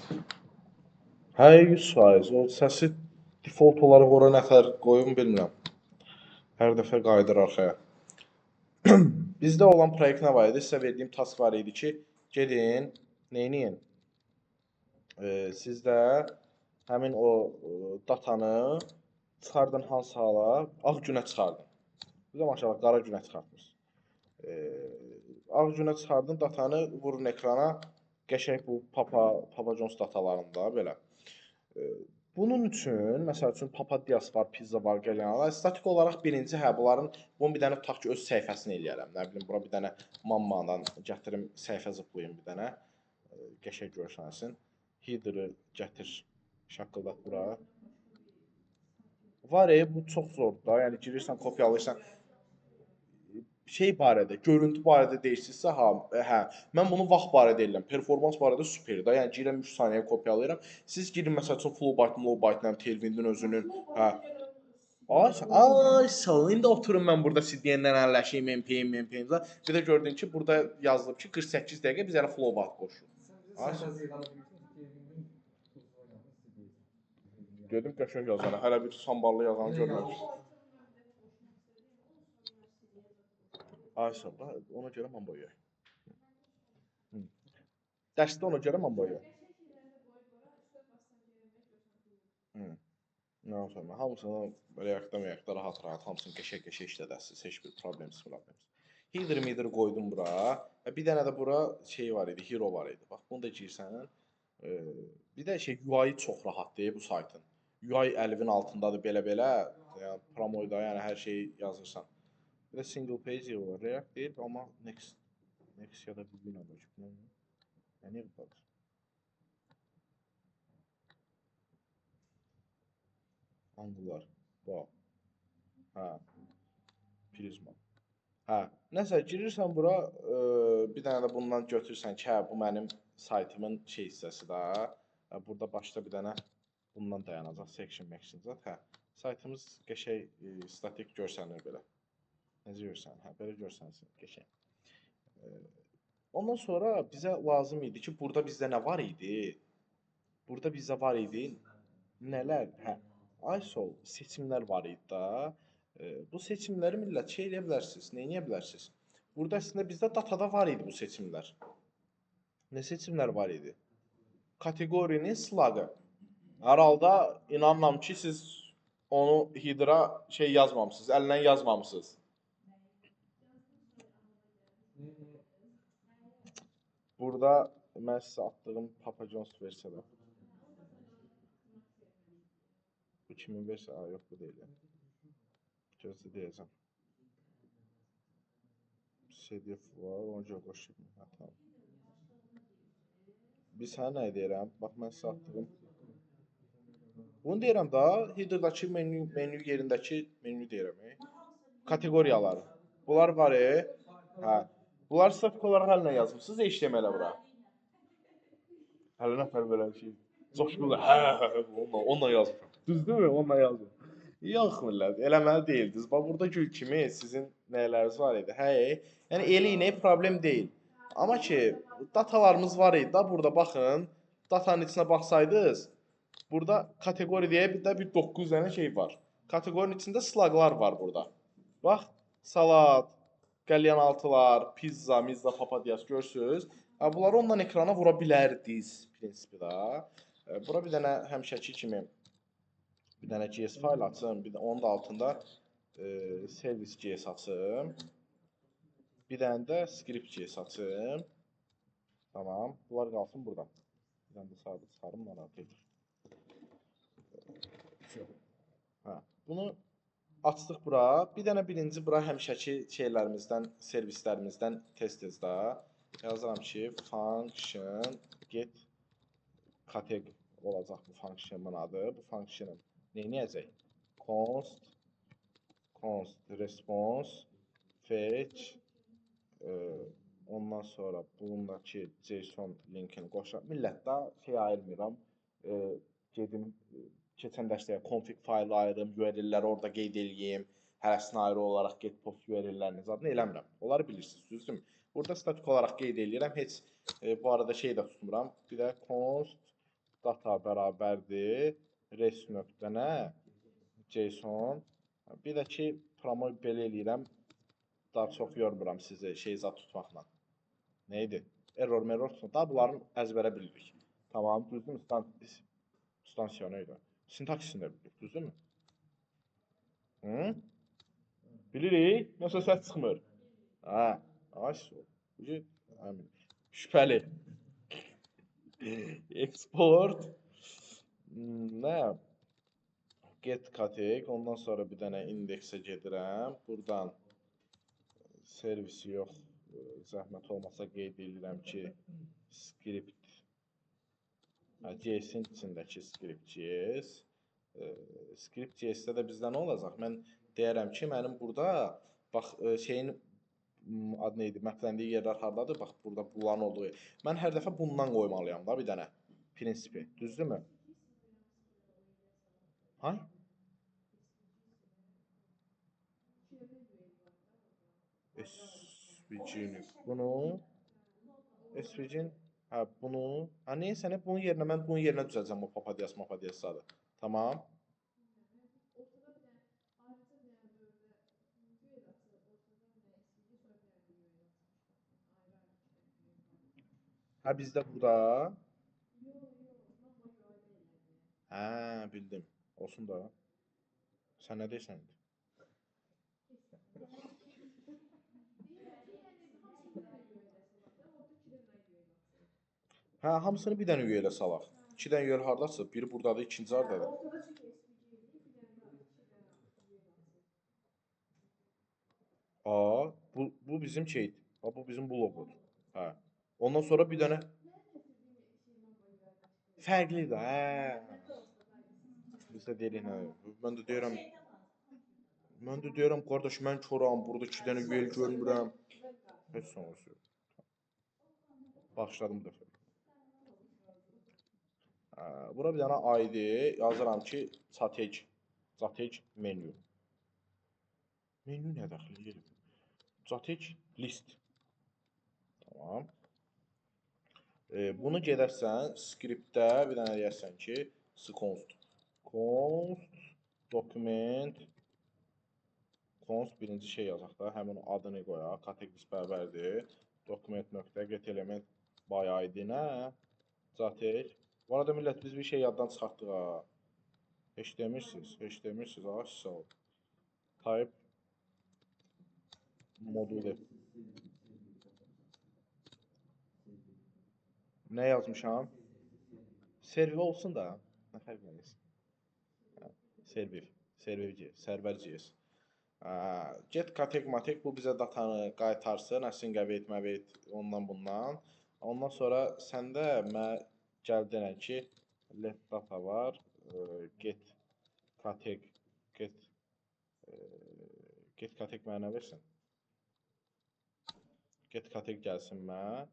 Hə, 100%. O səsi default olaraq ora nətər qoyum bilmirəm. Hər dəfə qayıdır arxaya. Bizdə olan proyekt nə var idi? Sizə verdiyim task var idi ki, gedin, neyləyin? Siz də həmin o datanı çıxardın hansı hala? Ağ günə çıxardın. Bizə maşallah qara günə çıxartmırsınız. Ağ günə çıxardın, datanı vurun ekrana. Qəşəng bu Papa John's datalarında belə. Bunun üçün, məsəl üçün Papadias var, pizza var, gələnlər. Statik olaraq birinci, hə, bunların, bunun bir dənə tutaq ki, öz səhifəsini eləyərəm. Nə bilim, bura bir dənə mammadan gətirim, səhifə zıplayım bir dənə. Qəşəng görsənsin. Header-ı gətir, şaqqıldat bura. Var, bu çox zordur da. Yəni, girirsən, kopyalayırsan. Şey barədə, görüntü barədə deyirsinizsə, hə, mən bunu vaxt barədə eləyirəm, performans barədə superdir da, yəni girirəm 3 saniyə kopyalayıram. Siz girin, məsəl üçün, Flowbyte, Flowbyte-la Tailwind-in özünün, hə. Ay, sağ ol, indi oturun mən burada CDN-dən əlləşiyim, NPM, NPM. Bir də gördün ki, burada yazılıb ki, 48 dəqiqə biz elə Flowbyte qoşuruq. Dedim, qəşəng yazanı, hələ bir samballı yazanı görməmişdim. Ay sağ ol, ona görə mən boyayım. Dərsdə ona görə mən boyayım. Nə olsun, hamısını React-da rahat-rahat, hamısını qəşəng-qəşəng işlədəsiniz, heç bir problemsiz. Header midir qoydum bura. Bir dənə də bura şey var idi, hero var idi. Bax, bunu da girsən. Bir də şey, UI çox rahat deyil bu saytın. UI əlivin altındadır belə-belə. Yəni, promoyda, yəni hər şeyi yazırsan. Bir də single page var, React deyil, amma Next ya da Vue ilə başlayır. Yəni, bax. Angular, bax. Hə, Prisma. Hə, nəsə, girirsən bura, bir dənə də bundan götürürsən ki, hə, bu mənim saytımın şey hissəsi də. Burada başda bir dənə bundan dayanacaq, section, section zat. Hə, saytımız qəşəng, statik görsənir belə. Necə görsənir? Hə, belə görsənsin, qəşəng. Ondan sonra bizə lazım idi ki, burada bizdə nə var idi? Burada bizdə var idi nələr? Hə, ISO seçimlər var idi da. Bu seçimləri millət şey eləyə bilərsiniz, nə eləyə bilərsiniz? Burada əslində bizdə datada var idi bu seçimlər. Nə seçimlər var idi? Kateqorinin slagı. Hər halda inanıram ki, siz onu header'a şey yazmamışsınız, əllə yazmamışsınız. Burada mən sizə atdığım Papa John's versiyada. Bu kimin versiya? Aa, yox, bu deyil. Gözlə deyəcəm. CDF var, ona görə qoşayım. Hə, tamam. Biz sənə nə deyirəm? Bax, mən sizə atdığım. Bunu deyirəm da, headerdakı menü yerindəki menü deyirəm. Kateqoriyaları. Bunlar var, hə. Bunlar statik olaraq əllə yazmışsınız, HTML-ə bura. Hələ nəfər belə şey, coşqulu, hə, onunla yazmışam. Düzdürmü? Onunla yazmışam. Yox, millət, eləməli deyildiniz. Bax, burada gül kimi sizin nələriniz var idi. Hə, yəni elə ilə problem deyil. Amma ki, datalarımız var idi da, burada baxın, datanın içinə baxsaydınız, burada kateqori deyə bir də bir 9 dənə şey var. Kateqorinin içində slaglar var burada. Bax, salat, qəlyan altılar, pizza, mizza, papadias görürsünüz. Bunları ondan ekrana vura bilərdiniz prinsipi da. Bura bir dənə həmişəki kimi bir dənə JS fayl açım, bir də onun da altında service JS açım. Bir dənə də script JS açım. Tamam, bunlar qalsın burada. Bir dənə də sadə çıxarım, narahat edir. Hə, bunu açdıq bura. Bir dənə birinci bura həmişəki şeylərimizdən, servislərimizdən tez-tez da yazıram ki, function get category olacaq bu function'ın adı. Bu function'ın nə edəcək? Const response fetch ondan sonra bundakı JSON linkini qoşa. Millət də şey ayırmıram. Gedim keçən dərsdə config faylı ayırım, URL-ləri orada qeyd eləyim, hərəsini ayrı olaraq get post URL-lərini zadını eləmirəm. Onları bilirsiniz, düzdürmü? Burada statik olaraq qeyd eləyirəm, heç bu arada şey də tutmuram. Bir də const Data bərabərdir res nöqtə nə? JSON. Bir də ki, promoy belə eləyirəm. Daha çox yormuram sizi şey zad tutmaqla. Nə idi? Error, merror tutmaq. Daha bunların əzbərə bilirik. Tamam, düzdürmü? Stansiya nə idi? Sintaksisini də bilirik, düzdürmü? Hı? Bilirik? Nəsə səs çıxmır. Hə, ay, şübhəli. Export. Nə? Get category. Ondan sonra bir dənə indeksə gedirəm. Buradan servisi yox, zəhmət olmasa qeyd edirəm ki, script, JS-in içindəki script.js. Script.js-də də bizdə nə olacaq? Mən deyərəm ki, mənim burada, bax, şeyin adı nə idi, məpləndiyi yerlər hardadır? Bax, burada bunların olduğu yer. Mən hər dəfə bundan qoymalıyam da bir dənə prinsipi. Düzdürmü? Hay? SVG-ni bunu, SVG-nin, hə, bunu, hə, neysə, nə, bunun yerinə, mən bunun yerinə düzələcəm o papadiyas, mapadiyas zadı. Tamam. Hə, bizdə burada. Hə, bildim. Olsun da. Sən nə deyirsən indi? Hə, hamısını bir dənə UL-ə salaq. İki dənə UL hardadır? Biri buradadır, ikinci hardadır? A, bu bizim şeydir. A, bu bizim bu loqodur. Hə. Ondan sonra bir dənə fərqlidir, hə. Biz də deyirik, hə. Mən də deyirəm, mən də deyirəm, qardaş, mən koram, burada iki dənə UL görmürəm. Heç nə olsun. Bağışladım bu dəfə. Bura bir dənə ID yazıram ki, category menu. Menu nə daxil edir? Category list. Tamam. Bunu gedərsən, scriptdə bir dənə deyərsən ki, const. Const document const birinci şey yazaq da, həmin adını qoyaq, categories bərabərdir. Document nöqtə get element by ID nə? Category. Bu arada millət, biz bir şey yaddan çıxartdıq ha. Heç demirsiniz, heç demirsiniz. Ay, sağ ol. Type moduli. Nə yazmışam? Servi olsun da. Nə fərq eləyir? Serviv, servivci, server.js. Get category bu bizə datanı qaytarsın, async await, mawait, ondan bundan. Ondan sonra səndə mən gəl denən ki, let data var, get category, get category mənə nə versin? Get category gəlsin mənə.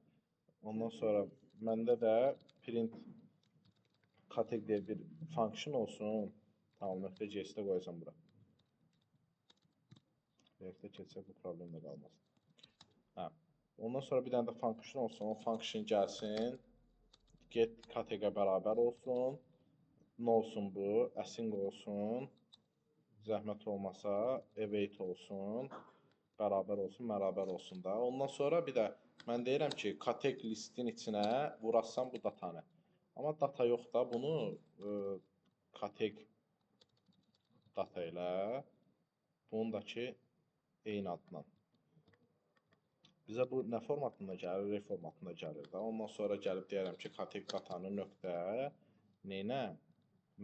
Ondan sonra məndə də print category deyə bir function olsun. Tamam, nöqtə JS-də qoyacam bura. React-də keçsə bu problem də qalmaz. Hə. Ondan sonra bir dənə də function olsun. O function gəlsin. Get category bərabər olsun. Nə olsun bu? Async olsun. Zəhmət olmasa await olsun. Bərabər olsun, mərabər olsun da. Ondan sonra bir də mən deyirəm ki, category listin içinə vurasan bu datanı. Amma data yox da, bunu category data ilə, bunu da ki, eyni adla. Bizə bu nə formatında gəlir? R formatında gəlir də. Ondan sonra gəlib deyərəm ki, category datanı nöqtə neynə?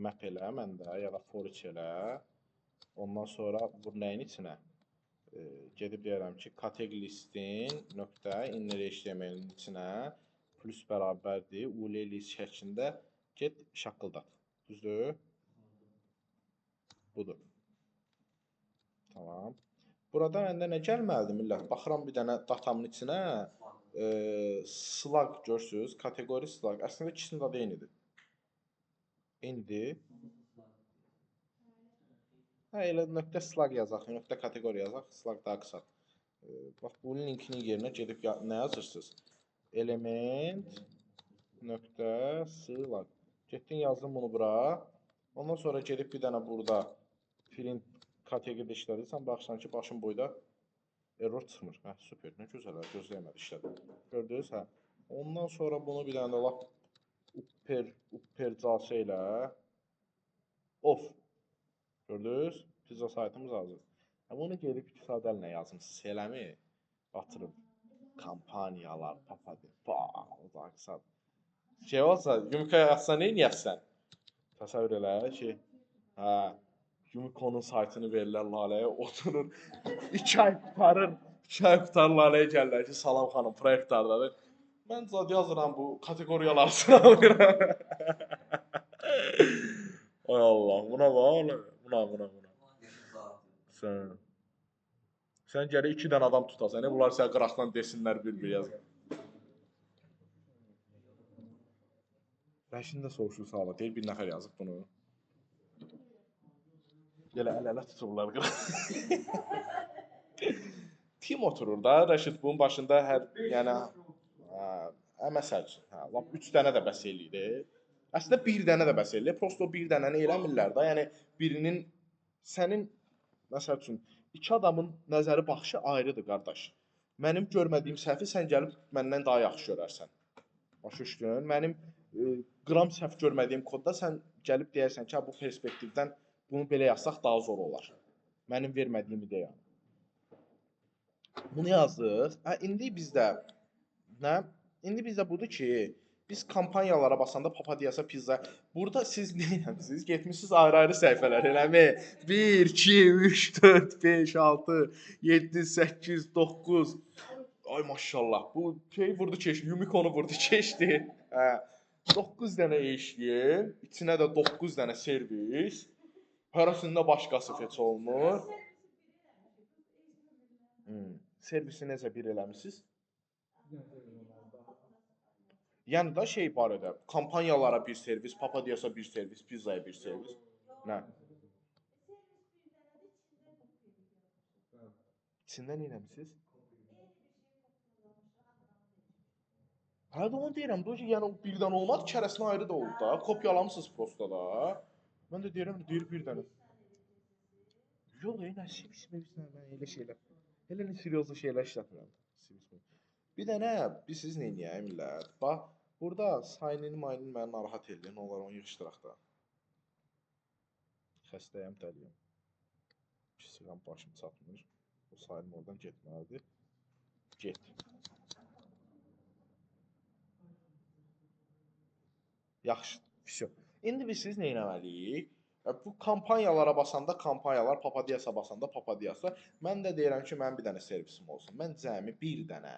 Map elə məndə ya da for each elə. Ondan sonra bu nəyin içinə? Gedib deyərəm ki, category listin nöqtə inner HTML-in içinə plus bərabərdir UL list şəklində get şaqqıldat. Düzdür? Budur. Tamam. Burada məndə nə gəlməlidir millət? Baxıram bir dənə datamın içinə slug görürsünüz, kateqori slug. Əslində ikisinin adı eynidir. Eynidir. Hə, elə nöqtə slug yazaq, nöqtə kateqori yazaq, slug daha qısa. Bax, bunun linkinin yerinə gedib nə yazırsınız? Element nöqtə slug. Getdin, yazdın bunu bura. Ondan sonra gedib bir dənə burada print kateqorida işlədirsən, baxırsan ki, başın boyda error çıxmır. Hə, super, nə gözəl, gözləyəmədi, işlədi. Gördünüz, hə. Ondan sonra bunu bir dənə də lap upper case ilə off. Gördünüz? Pizza saytımız hazır. Hə, bunu gedib 2 saat əllə yazmısınız, eləmi? Batırıb. Kampaniyalar, papa deyir. O da qısa. Şey olsa, Yumika yazsa nə eləyəsən? Təsəvvür elə ki, hə, Yumiko'nun saytını verirlər Laləyə, oturur, 2 ay qurtarır, 2 ay qurtarır Laləyə gəlirlər ki, salam xanım, proyekt hardadır? Mən zad yazıram bu kateqoriyaları sıralayıram. Ay Allah, buna bax, buna. Sən gərək 2 dənə adam tutasan, bunlar sənə qıraqdan desinlər bir-bir yaz. Rəşin də soruşur sağla, deyir bir nəfər yazıb bunu. Elə əl-ələ tutublar qıraq. Tim oturur da, Rəşid bunun başında hər, yəni, hə, məsəl üçün, hə, lap 3 dənə də bəs eləyir. Əslində bir dənə də bəs eləyir. Prosto bir dənəni eləmirlər də. Yəni birinin sənin məsəl üçün iki adamın nəzəri baxışı ayrıdır qardaş. Mənim görmədiyim səhvi sən gəlib məndən daha yaxşı görərsən. Başa düşdün? Mənim qram səhv görmədiyim kodda sən gəlib deyərsən ki, bu perspektivdən bunu belə yazsaq daha zor olar. Mənim vermədiyim ideya. Bunu yazdıq. Hə, indi bizdə nə? İndi bizdə budur ki, biz kampaniyalara basanda Papadiyasa pizza. Burada siz nə etmisiniz? Getmisiniz ayrı-ayrı səhifələr, eləmi? 1, 2, 3, 4, 5, 6, 7, 8, 9. Ay maşallah. Bu şey vurdu keçdi. Yumikonu vurdu keçdi. Hə. 9 dənə işləyir. İçinə də 9 dənə servis. Hərəsində başqası fetch olunur. Servisi necə bir eləmisiniz? Yəni da şey barədə, kampaniyalara bir servis, Papadiyasa bir servis, pizzaya bir servis. Nə? İçində nə eləmisiniz? Hə də onu deyirəm, bu ki, yəni o bir dənə olmadı, kərəsinə ayrı da oldu da. Kopyalamısınız prosta da. Mən də deyirəm, deyir bir dənə. Yox, nə servis, mən elə şeylər. Elə nə seriozlu şeylər işlətmirəm. Servis. Bir dənə biz siz nə eləyək millət? Bax, burada sign-in, mine-in məni narahat eləyir. Nə olar onu yığışdıraq da. Xəstəyəm, dəliyəm. Pis başım çatmır. O sign-in oradan getməlidir. Get. Yaxşı, vəsyo. İndi biz siz nə etməliyik? Bu kampaniyalara basanda kampaniyalar, Papadiyasa basanda Papadiyasa. Mən də deyirəm ki, mənim bir dənə servisim olsun. Mən cəmi bir dənə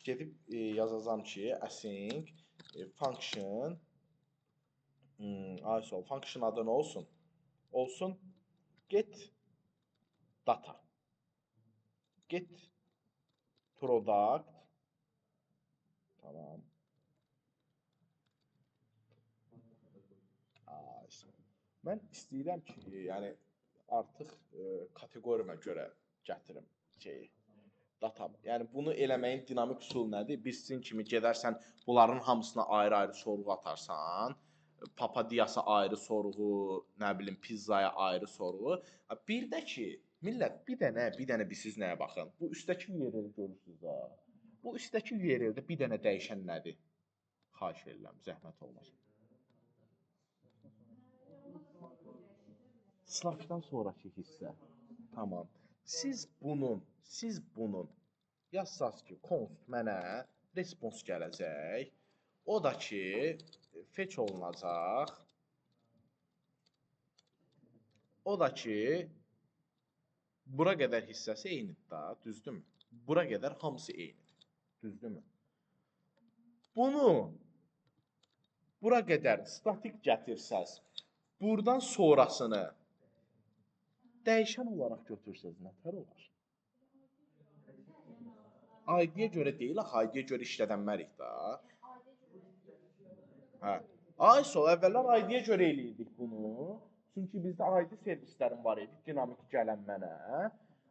gedib yazacağam ki, async function ay sol, function adı nə olsun? Olsun get data. Get product. Tamam. Mən istəyirəm ki, yəni artıq kateqoriyama görə gətirim şeyi, datamı. Yəni bunu eləməyin dinamik üsulu nədir? Biz sizin kimi gedərsən bunların hamısına ayrı-ayrı sorğu atarsan, Papadiyasa ayrı sorğu, nə bilim pizzaya ayrı sorğu. Bir də ki, millət bir dənə bir siz nəyə baxın? Bu üstdəki URL görürsünüz ha. Bu üstdəki URL-də bir dənə dəyişən nədir? Xahiş edirəm, zəhmət olmaz. Slashdan sonraki hissə. Tamam. Siz bunun yazsaz ki, const mənə response gələcək. O da ki, fetch olunacaq. O da ki, bura qədər hissəsi eynidir da, düzdürmü? Bura qədər hamısı eynidir, düzdürmü? Bunu bura qədər statik gətirsəz, buradan sonrasını dəyişən olaraq götürsəz nətər olar? ID-yə görə deyil, axı, ID-yə görə işlədənmərik da. Hə. Ay sol, əvvəllər ID-yə görə eləyirdik bunu. Çünki bizdə ID servislərim var idi, dinamik gələn mənə.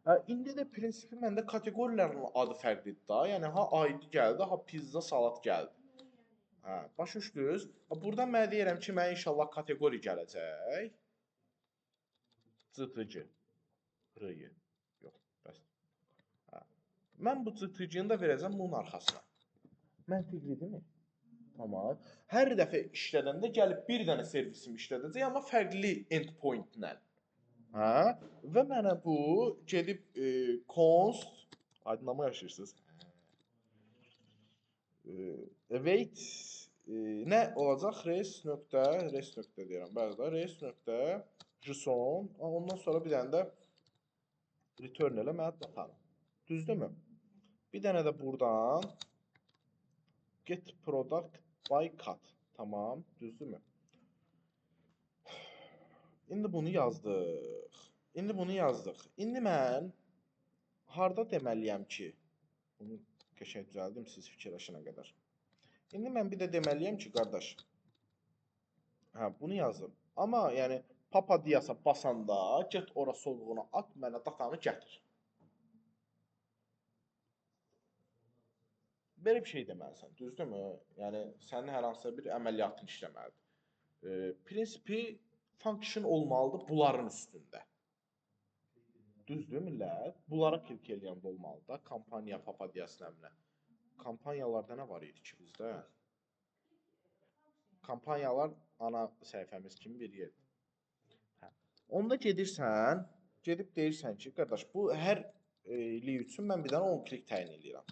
Hə, indi də prinsipi məndə kateqoriyaların adı fərqlidir da. Yəni ha ID gəldi, ha pizza, salat gəldi. Hə, başa düşdünüz? Buradan mən deyirəm ki, mənə inşallah kateqori gələcək. CTG. R-yı. Yox, bəs. Hə. Mən bu CTG-ni də verəcəm bunun arxasına. Məntiqlidirmi? Tamam. Hər dəfə işlədəndə gəlib bir dənə servisimi işlədəcək, amma fərqli endpoint-lə. Hə? Və mənə bu gedib const aydınlama yaşayırsınız. Await nə olacaq? Res nöqtə, res nöqtə deyirəm. Bəli də res nöqtə JSON. Ondan sonra bir dənə də return elə mənə datanı. Düzdürmü? Bir dənə də buradan get product by cut. Tamam, düzdürmü? İndi bunu yazdıq. İndi bunu yazdıq. İndi mən harda deməliyəm ki, bunu qəşəng düzəldim siz fikirləşənə qədər. İndi mən bir də deməliyəm ki, qardaş, hə, bunu yazdım. Amma yəni Papadiyasa basanda get ora solğuna at, mənə datanı gətir. Belə bir şey deməlisən, düzdürmü? Yəni sənin hər hansısa bir əməliyyatın işləməlidir. Prinsipi function olmalıdır bunların üstündə. Düzdür millət? Bunlara klik eləyəndə olmalıdır da. Kampaniya, Papadiyas nəminə. Kampaniyalarda nə var idi ki bizdə? Kampaniyalar ana səhifəmiz kimi bir yerdir. Hə. Onda gedirsən, gedib deyirsən ki, qardaş, bu hər li üçün mən bir dənə on klik təyin eləyirəm.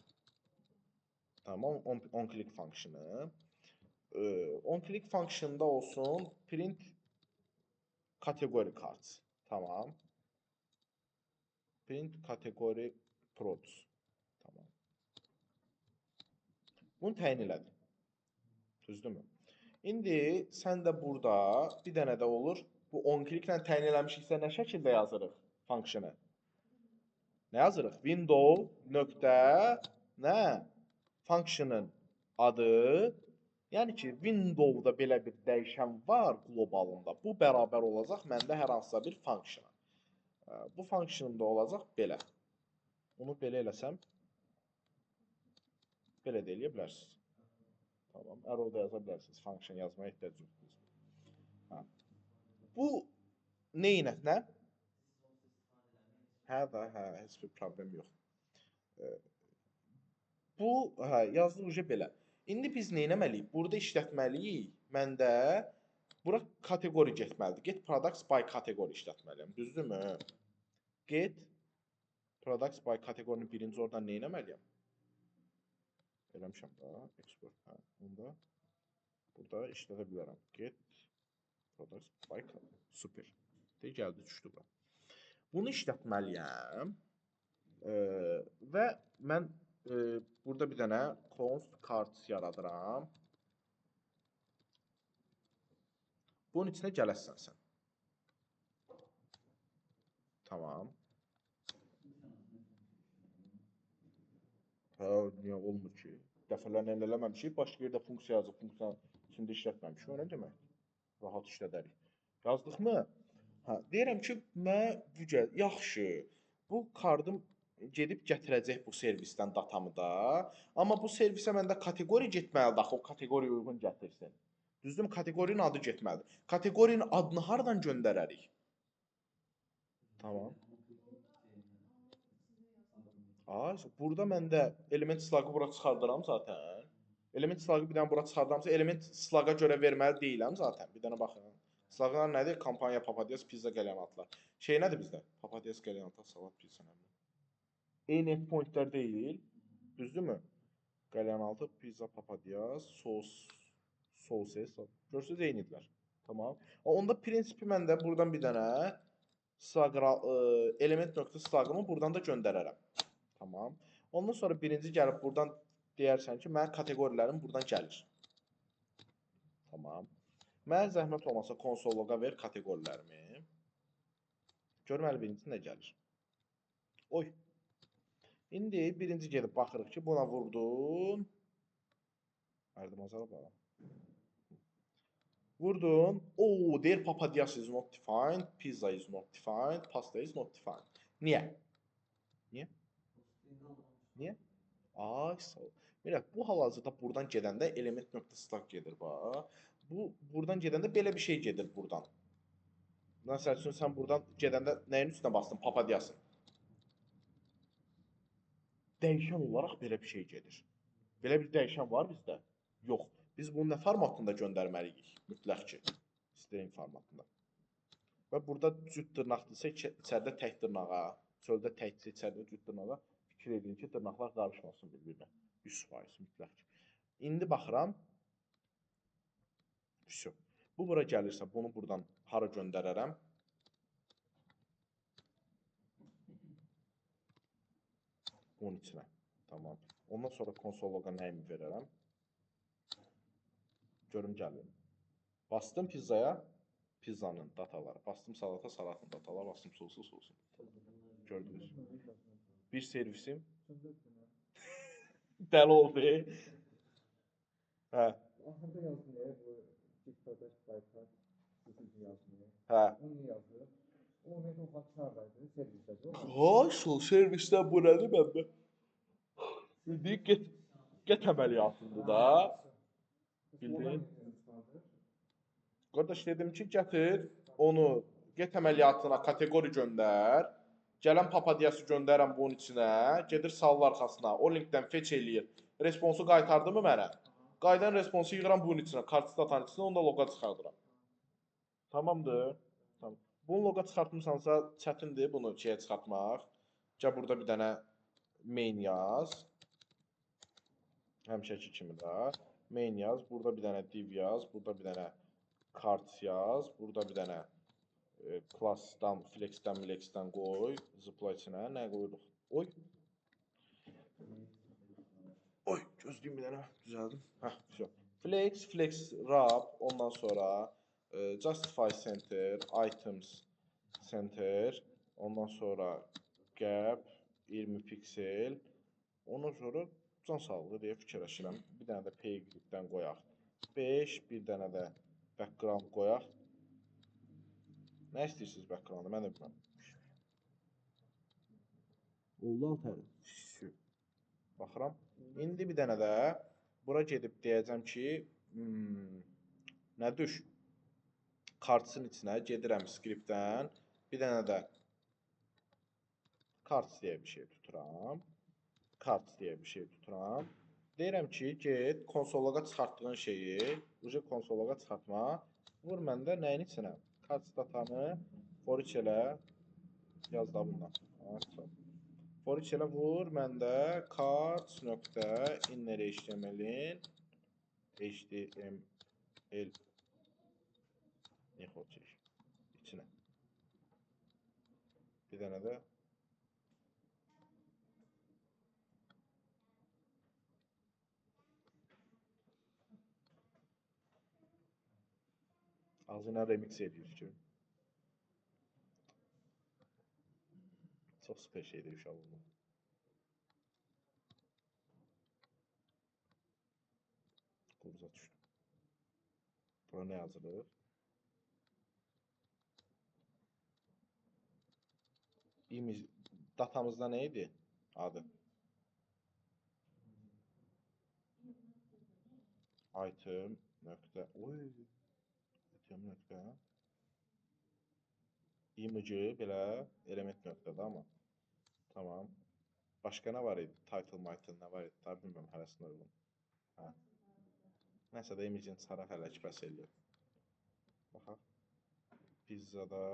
Tamam, on click function'ı. On click function'da olsun print category cards. Tamam. Print category prods. Tamam. Bunu təyin elədim. Düzdürmü? İndi sən də burada bir dənə də olur. Bu on click-lə təyin eləmişiksə nə şəkildə yazırıq function'ı? Nə yazırıq? Window nöqtə nə? Function'ın adı, yəni ki, Window'da belə bir dəyişən var qlobalında. Bu bərabər olacaq məndə hər hansısa bir function'a. Bu function'ım da olacaq belə. Bunu belə eləsəm, belə də eləyə bilərsiniz. Tamam, arrow da yaza bilərsiniz. Function yazmaya ehtiyac yoxdur. Hə. Bu neynət, nə? Hə da, hə, heç bir problem yox. Bu, hə, yazdıq uca belə. İndi biz nə etməliyik? Burada işlətməliyik. Məndə bura kateqori getməlidir. Get products by kateqori işlətməliyəm. Düzdürmü? Get products by kateqorinin birinci oradan nə etməliyəm? Eləmişəm da. Export. Hə, onda burada işlədə bilərəm. Get products by kateqori. Super. De, gəldi, düşdü bura. Bunu işlətməliyəm. Və mən burada bir dənə const cards yaradıram. Bunun içinə gələsən sən. Tamam. Hə, niyə olmur ki? Dəfələrlə eləməmişik. Başqa yerdə funksiya yazıb, funksiyanın içində işlətməmişik. O nə deməkdir? Rahat işlədərik. Yazdıqmı? Hə, deyirəm ki, mən bu gəl, yaxşı. Bu kardım gedib gətirəcək bu servisdən datamı da. Amma bu servisə məndə kateqori getməlidir axı, o kateqoriya uyğun gətirsin. Düzdürmü? Kateqorinin adı getməlidir. Kateqorinin adını hardan göndərərik? Tamam. Ay, burada məndə element slug'ı bura çıxardıram zaten. Element slug'ı bir dənə bura çıxardıramsa, element slug'a görə verməli deyiləm zaten. Bir dənə baxın. Slug'lar nədir? Kampaniya, Papadiyas, pizza, qəlyanatlar. Şey nədir bizdə? Papadiyas, qəlyanatlar, salat, pizza nə bilim. Eyni endpointlər deyil. Düzdürmü? Qəlyanaltı, pizza, papadiyas, sos, soses. Görürsünüz, eynidirlər. Tamam. Onda prinsipi mən də buradan bir dənə element nöqtə slug'ımı buradan da göndərərəm. Tamam. Ondan sonra birinci gəlib buradan deyərsən ki, mənim kateqorilərim buradan gəlir. Tamam. Mənə zəhmət olmasa konsol loqa ver kateqorilərimi. Görməli birinci nə gəlir. Oy. İndi birinci gedib baxırıq ki, buna vurdun. Ərdim azara bax. Vurdun. Oo, deyir Papadiyas is not defined, pizza is not defined, pasta is not defined. Niyə? Niyə? Niyə? Ay, sağ ol. Millət, bu hal-hazırda buradan gedəndə element.slug gedir bax. Bu buradan gedəndə belə bir şey gedir buradan. Məsəl üçün sən buradan gedəndə nəyin üstünə bastın? Papadyasın. Dəyişən olaraq belə bir şey gedir. Belə bir dəyişən var bizdə? Yox. Biz bunu nə formatında göndərməliyik? Mütləq ki, string formatında. Və burada cüt dırnaqdırsa, içəridə tək dırnağa, çöldə təkdirsə, içəridə cüt dırnağa fikir edin ki, dırnaqlar qarışmasın bir-birinə. 100% mütləq ki. İndi baxıram. Vəsə. Bu bura gəlirsə, bunu buradan hara göndərərəm? Bunun içinə. Tamam. Ondan sonra konsol loqa nəyimi verərəm? Görüm gəlir. Bastım pizzaya, pizzanın dataları. Bastım salata, salatın dataları. Bastım sosu, sosun. Gördünüz. Bir servisim. Dəli oldu. Hə. Axırda yazmaya bu get product by card yazmaya. Hə. Onu niyə yazır? O ümumiyyətlə o xaç haradaydı? Servisdədir. Haşıl, servisdə bu nədir məndə? İndi get əməliyyatındır da. Bildin? Qardaş, dedim ki, gətir onu, get əməliyyatına kateqori göndər. Gələn papadyası göndərəm bunun içinə, gedir sallı arxasına, o linkdən fetch eləyir. Responsu qaytardı mı mənə? Qayıdan responsu yığıram bunun içinə, kartı datanın içinə, onu da loqa çıxardıram. Tamamdır. Tamam. Bunu loqa çıxartmısansa, çətindir bunu şeyə çıxartmaq. Gəl burada bir dənə main yaz. Həmişəki kimi də. Main yaz, burada bir dənə div yaz, burada bir dənə cards yaz, burada bir dənə class'dan, flex'dən, flex'dən qoy, zıpla içinə, nə qoyuruq? Oy! Oy, gözləyim bir dənə, düzəldim. Hə, vəsə. Flex, flex wrap, ondan sonra justify center, items center, ondan sonra gap, 20 piksel, ondan sonra can sağlığı deyə fikirləşirəm. Bir dənə də P-dən qoyaq. 5, bir dənə də background qoyaq. Nə istəyirsiniz background-ı? Mən də bilmirəm. Oldu alt. Baxıram. İndi bir dənə də bura gedib deyəcəm ki, nə düş? Cards'ın içinə gedirəm scriptdən. Bir dənə də cards deyə bir şey tuturam. Cards deyə bir şey tuturam. Deyirəm ki, get konsoloqa çıxartdığın şeyi, uca konsoloqa çıxartma, vur məndə nəyin içinə? Cards datanı for each elə, yaz da bundan. For each elə vur məndə cards nöqtə inner HTML-in HTML niyə xorçək içinə. Bir dənə də ağzına remix edir ki. Çox süper şeydir uşaq bu. Qurza düşdüm. Bura nə yazılır? İmage, datamızda nə idi adı? Item nöqtə. Oy. Item nöqtə. Image belə element nöqtədə amma. Tamam. Başqa nə var idi? Title, title nə var idi? Tabii bilmirəm, hərəsinə uyğun. Hə. Nəsə də image-in çıxaraq hələ ki bəs eləyir. Baxaq. Pizzada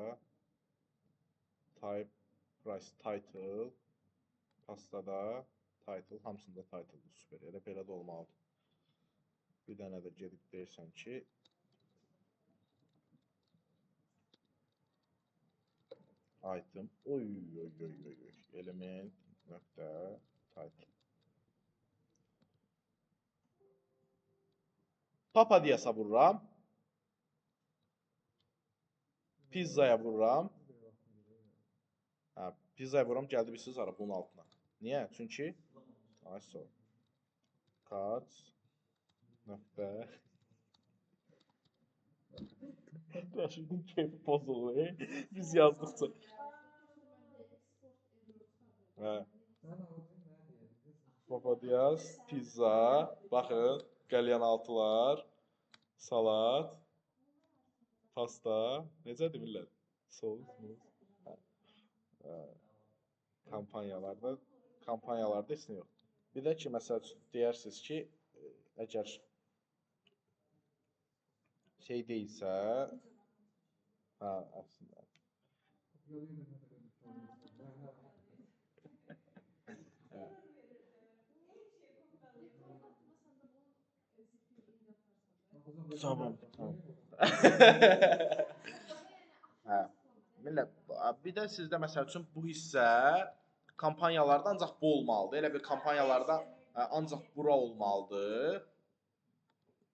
type, price, title, pastada title, hamısında title'dır. Süper. Elə belə də olmalıdır. Bir dənə də gedib deyirsən ki, item, oy, oy, oy, oy, oy, element nöqtə title. Papadyasa vururam. Pizzaya vururam. Hə, pizzaya vururam, gəldi bilirsiniz hara, bunun altına. Niyə? Çünki ay, sorry. Cards nöqtə Rəşidin keyfi pozuldu. Biz yazdıqca. Hə. Papadias, pizza, baxın, qəlyanaltılar, salat, pasta. Necədir millət? Sous, muz. Hə. Kampanyalarda heç nə yox. Bir də ki, məsəl üçün deyərsiniz ki, əgər şey deyilsə, hə, əslində. Tamam, tamam. Hə. Millət, bir də sizdə məsəl üçün bu hissə kampanyalarda ancaq bu olmalıdır. Elə bir kampanyalarda ancaq bura olmalıdır.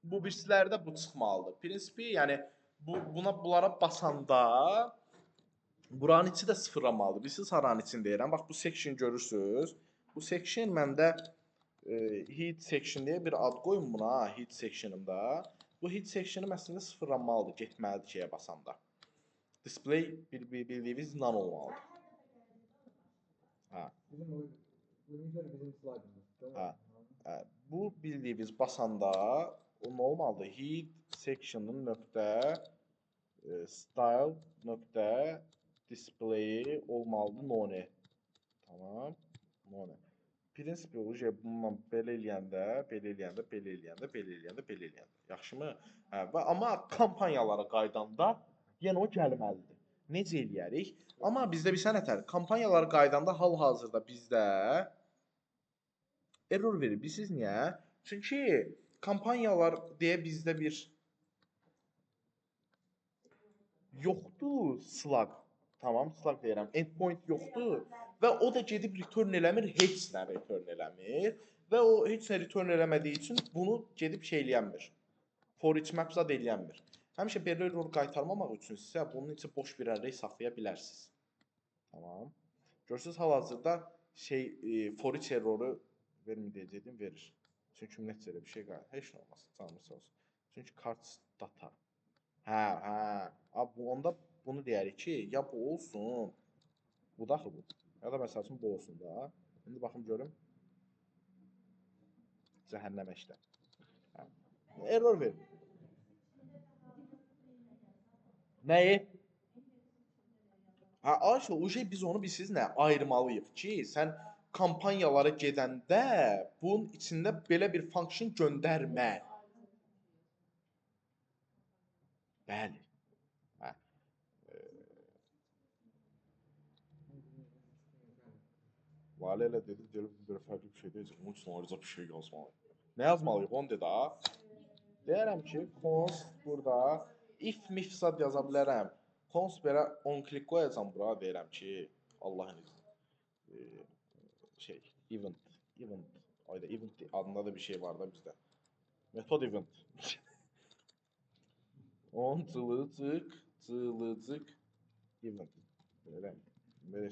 Bu birislərdə bu çıxmalıdır. Prinsipi, yəni bunlara basanda buranın içi də sıfırlanmalıdır. Bilirsiniz haranın içini deyirəm. Bax bu section görürsünüz. Bu section məndə head section deyə bir ad qoyun buna, head section'ımda. Bu head section'ım əslində sıfırlanmalıdır, getməlidir şeyə basanda. Display bildiyimiz none olmalıdır. Hə. Bizim slaydımız. Hə. Bu bildiyimiz basanda o nə olmalıdır? Head section'ın nöqtə style nöqtə display olmalıdır none. Tamam. None. Prinsipi o bununla belə eləyəndə, belə eləyəndə, belə eləyəndə, belə eləyəndə, belə eləyəndə. Yaxşımı? Hə, və amma kampanyalara qaydanda yenə o gəlməlidir. Necə eləyərik? Amma bizdə bir sənətər, kampanyalara qaydanda hal-hazırda bizdə error verir. Bilirsiniz niyə? Çünki kampanyalar deyə bizdə bir yoxdur slug. Tamam, slug deyirəm. Endpoint yoxdur və o da gedib return eləmir, heç nə return eləmir və o heç nə return eləmədiyi üçün bunu gedib şey eləyənmir. For each map zad eləyənmir. Həmişə belə error qaytarmamaq üçün sizə bunun içi boş bir array saxlaya bilərsiniz. Tamam. Görürsünüz, hal-hazırda for each erroru vermir deyəcəkdim, verir. Çünki ümumiyyətcə elə bir şey qaytar. Heç nə olmaz, canımız sağ olsun. Çünki cards data. Hə, hə. Onda bunu deyərik ki, ya bu olsun, bu da axı bu. Ya da məsəl üçün bu olsun da. İndi baxım görüm. Cəhənnəmə işlə. Hə. Error verir. Nəyi? Hə, Ayşə, o şey biz onu bilsiz nə? Ayırmalıyıq ki, sən kampanyalara gedəndə bunun içində belə bir function göndərmə. Bəli. Hə. Lalə elə dedi, deyir, belə fərqli bir şey deyəcək. Bunun üçün ayrıca bir şey yazmalıyıq. Nə yazmalıyıq? Onu dedi, ha. Deyərəm ki, const burada if mif zad yaza bilərəm. Const belə on click qoyacam bura, deyirəm ki, Allahın izni. Event, event. Ayda event adında da bir şey var da bizdə. Metod event. On cılıcık, cılıcık event. Belə, belə.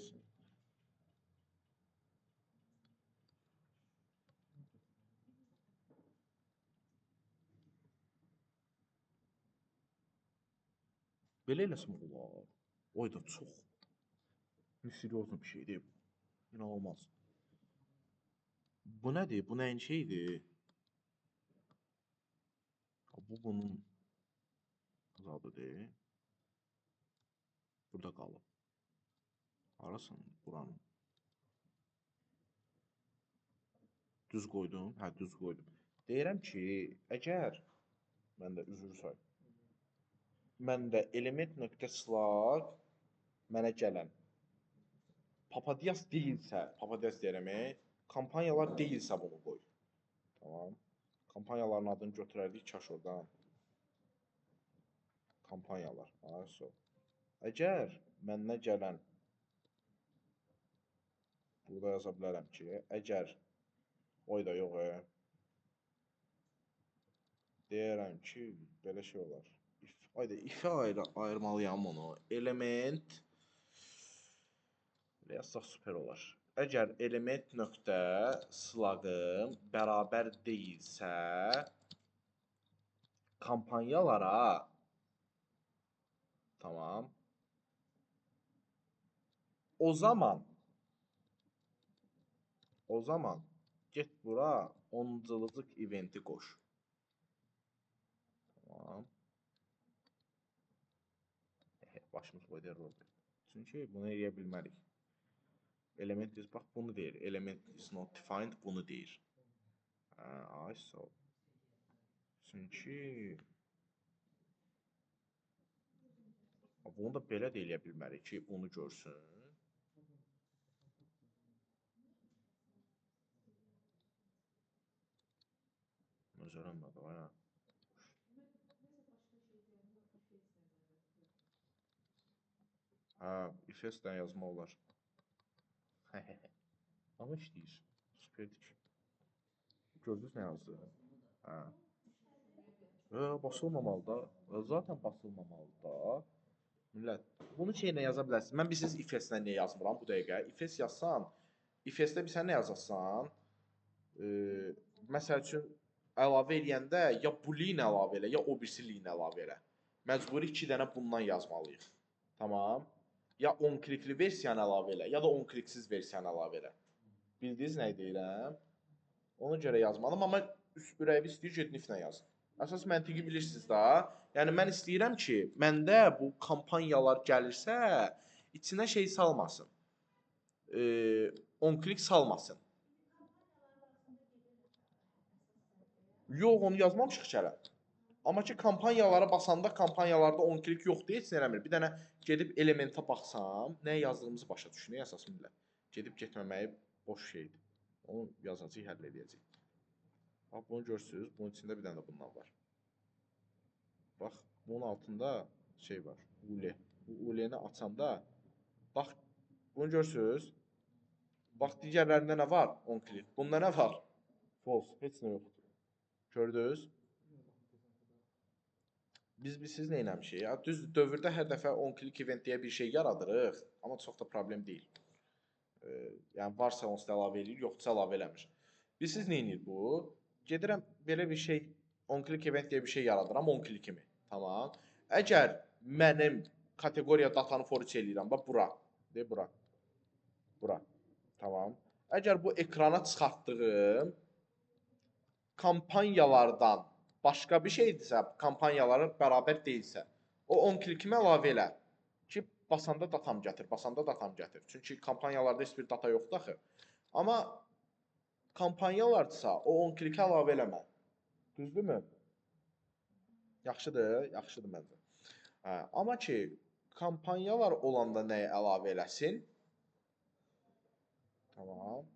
Belə eləsəm olar. Oy da çox misteriozlu bir şeydir bu. İnanılmaz. Bu nədir? Bu nəyin şeydir? Bu bunun zadıdır. Burada qalıb. Harasın buranın? Düz qoydum. Hə, düz qoydum. Deyirəm ki, əgər mən də üzr say. Mən də element.slug mənə gələn Papadias deyilsə, Papadias deyirəm, kampanyalar deyilsə bunu qoy. Tamam. Kampanyaların adını götürərdik kaş oradan. Kampanyalar. So. Əgər məndən gələn burada yaza bilərəm ki, əgər oy da yox, deyərəm ki, belə şey olar. Ayda ifə ayırmalıyam onu. Element belə yazsaq super olar. Əgər element nöqtə slug'ım bərabər deyilsə kampanyalara tamam. O zaman Get bura, 10-cılıcıq eventi qoş. Tamam. Başımız boyda error verdi. Çünki bunu eləyə bilmərik. Element is, bax bunu deyir. Element is not defined bunu deyir. Ay sağ ol. Çünki bunu da belə də eləyə bilmərik ki, bunu görsün. Özərənmədi, ha. Hə, if-dən yazmaq olar. Amma işləyir. Superdir ki. Gördünüz nə yazdı? Hə. Basılmamalı da. Zaten basılmamalı da. Millət, bunu şeylə yaza bilərsiniz. Mən bilirsiniz if-lə niyə yazmıram bu dəqiqə? If-s yazsam, if-də bir sən nə yazasan? Məsəl üçün, əlavə eləyəndə ya bu lin əlavə elə, ya o birisi lin əlavə elə. Məcburi 2 dənə bundan yazmalıyıq. Tamam. Ya 10 klikli versiyanı əlavə elə, ya da 10 kliksiz versiyanı əlavə elə. Bildiniz nə deyirəm? Ona görə yazmadım, amma ürəyim istəyir ki, if-lə yazın. Əsas məntiqi bilirsiniz da. Yəni, mən istəyirəm ki, məndə bu kampaniyalar gəlirsə, içinə şey salmasın. 10 klik salmasın. Yox, onu yazmamışıq ki, hələ. Amma ki, kampaniyalara basanda kampaniyalarda 10 klik yoxdur, heç nə eləmir. Bir dənə gedib elementə baxsam, nə yazdığımızı başa düşünək əsas millət. Gedib getməməyi boş şeydir. Onu yazacaq, həll edəcək. Bax, bunu görürsünüz, bunun içində bir dənə də bundan var. Bax, bunun altında şey var, UL. Bu UL-ni açanda, bax, bunu görürsünüz. Bax, digərlərində nə var? 10 klik. Bunda nə var? False, heç nə yoxdur. Gördünüz? Biz siz nə eləmişik? Ya, düz dövrdə hər dəfə 10 klik event deyə bir şey yaradırıq, amma çox da problem deyil. Yəni, varsa onsuz da əlavə eləyir, yoxdursa əlavə eləmir. Bilirsiniz nə eləyir bu? Gedirəm, belə bir şey, 10 klik event deyə bir şey yaradıram, 10 klikimi. Tamam. Əgər mənim kateqoriya datanı for each eləyirəm, bax bura, de bura, bura. Tamam. Əgər bu ekrana çıxartdığım kampaniyalardan başqa bir şeydirsə, kampaniyaları bərabər deyilsə, o 10 klikimi əlavə elə ki, basanda datam gətir, basanda datam gətir. Çünki kampaniyalarda heç bir data yoxdur axı. Amma kampaniyalardırsa, o 10 kliki əlavə eləmə. Düzdürmü? Yaxşıdır, yaxşıdır məncə. Hə, amma ki, kampaniyalar olanda nəyi əlavə eləsin? Tamam.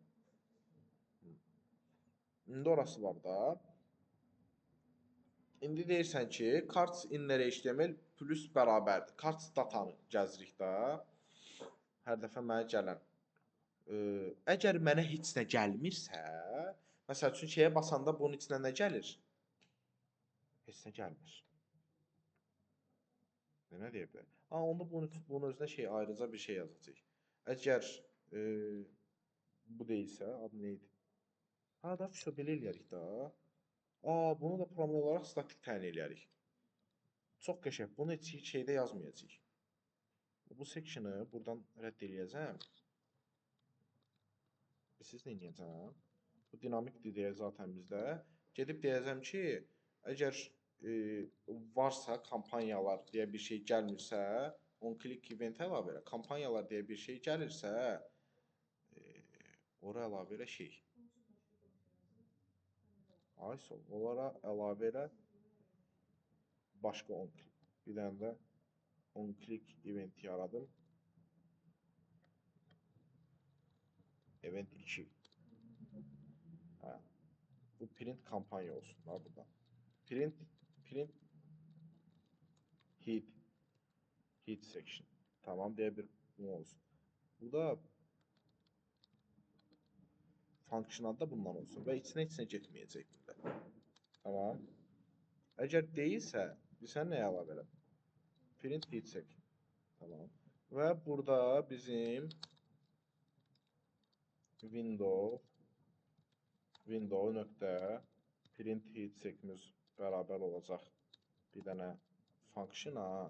İndi orası var da. İndi deyirsən ki, cards inner HTML plus bərabərdir. Cards datanı gəzirik də. Hər dəfə mənə gələn. Əgər mənə heç nə gəlmirsə, məsəl üçün şeyə basanda bunun içinə nə gəlir? Heç nə gəlmir. Nə deyə bilər? Ha, onda bunun özünə şey, ayrıca bir şey yazacaq. Əgər bu deyilsə, adı nə idi? Ha, da vəsə belə eləyərik də. Bunu da promo olaraq statik təyin eləyərik. Çox qəşəng. Bunu heç şeydə yazmayacağıq. Bu section'ı buradan rədd eləyəcəm. Siz nə eləyəcəm? Bu dinamikdir deyə zaten bizdə. Gedib deyəcəm ki, əgər varsa kampaniyalar deyə bir şey gəlmirsə, on click event əlavə elə. Kampaniyalar deyə bir şey gəlirsə, ora əlavə elə şey. Ay sol, onlara əlavə elə başqa on click. Bir dənə də on click event yaradım. Event 2. Hə, bu print kampanya olsun da burada. Print head section. Tamam deyə bir bu olsun. Bu da function adı da bundan olsun və içinə getməyəcək burada. Tamam. Əgər deyilsə, sən nəyə əlavə elə? Print head section. Tamam. Və burada bizim window nöqtə print head sec'imiz bərabər olacaq bir dənə function-a.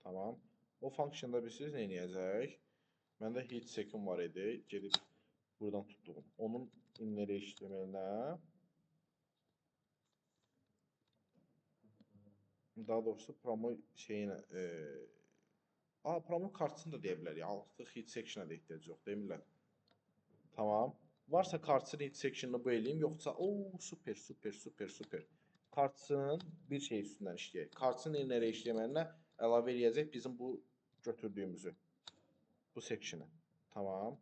Tamam. O functionda bilirsiniz nə eləyəcək? Məndə head sec'im var idi. Gedib Buradan tutduğum. Onun inner HTML-nə, daha doğrusu promo şeyinə, promo kartsını da deyə bilərik. Artıq hit section-a da ehtiyac yox, deyil millət? Tamam. Varsa kartsın hit section-ını bu eləyim, yoxsa, super, super, super, super. Kartsın bir şey üstündən işləyək. Kartsın inner HTML-nə əlavə eləyəcək bizim bu götürdüyümüzü. Bu section-ı. Tamam.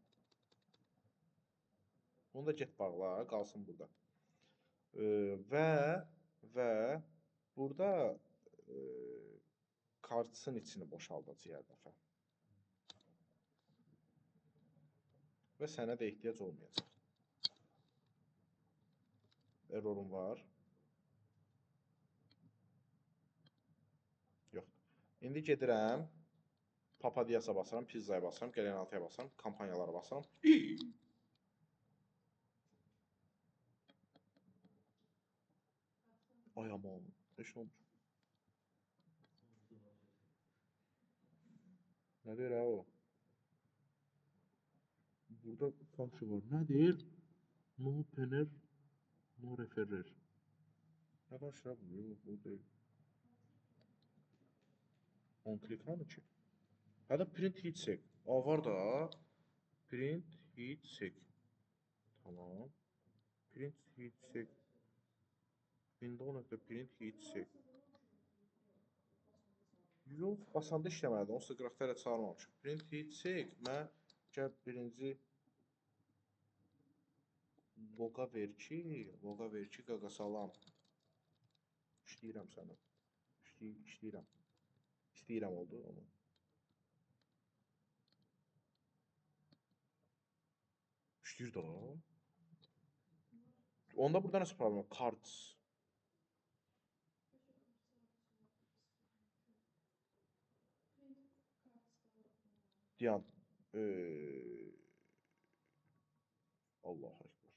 Bunu da get bağla, qalsın burada. Və burada kartsın içini boşaldacaq hər dəfə. Və sənə də ehtiyac olmayacaq. Errorum var. Yox. İndi gedirəm. Papadiyasa basıram, pizzaya basıram, gələn altıya basıram, kampanyalara basıram. Ay aman, nə şey olmuş? Nə deyir ha o? Burada function var. Nə deyir? No panel, no referrer. Nə danışır bu? Yox, bu deyil. On click hanı ki? Hətta print heatsec. A, var da. Print heatsec. Tamam. Print heatsec. Window.print heatsec. Yox, basanda işləməlidir. Onsuz da qıraqda hələ çağırmamışıq. Print heatsec. Mən gəl birinci loqa ver ki, loqa ver ki, qaqa salam. İşləyirəm sənə. İşləyirəm. İstəyirəm oldu amma. İşləyir da. Onda burada nəsə problem var? Cards. Diyan. Allahu Ekber.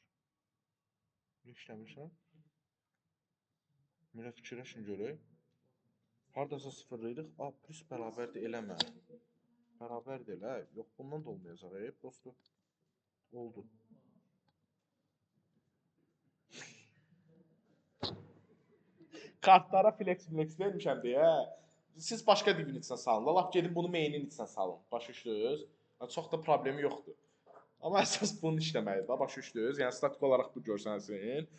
Niyə işləmirsən? Millət fikirləşin görək. Haradasa sıfırlayırıq. A, plus bərabərdir eləmə. Bərabərdir elə. Yox, bundan da olmayacaq. Prosto oldu. Kartlara flex vermişəm deyə. Siz başqa divin içinə salın. Lap gedin bunu mainin içinə salın. Başa düşdünüz? Çox da problemi yoxdur. Amma əsas bunun işləməlidir. Başa düşdünüz? Yəni statik olaraq bu görsənsin.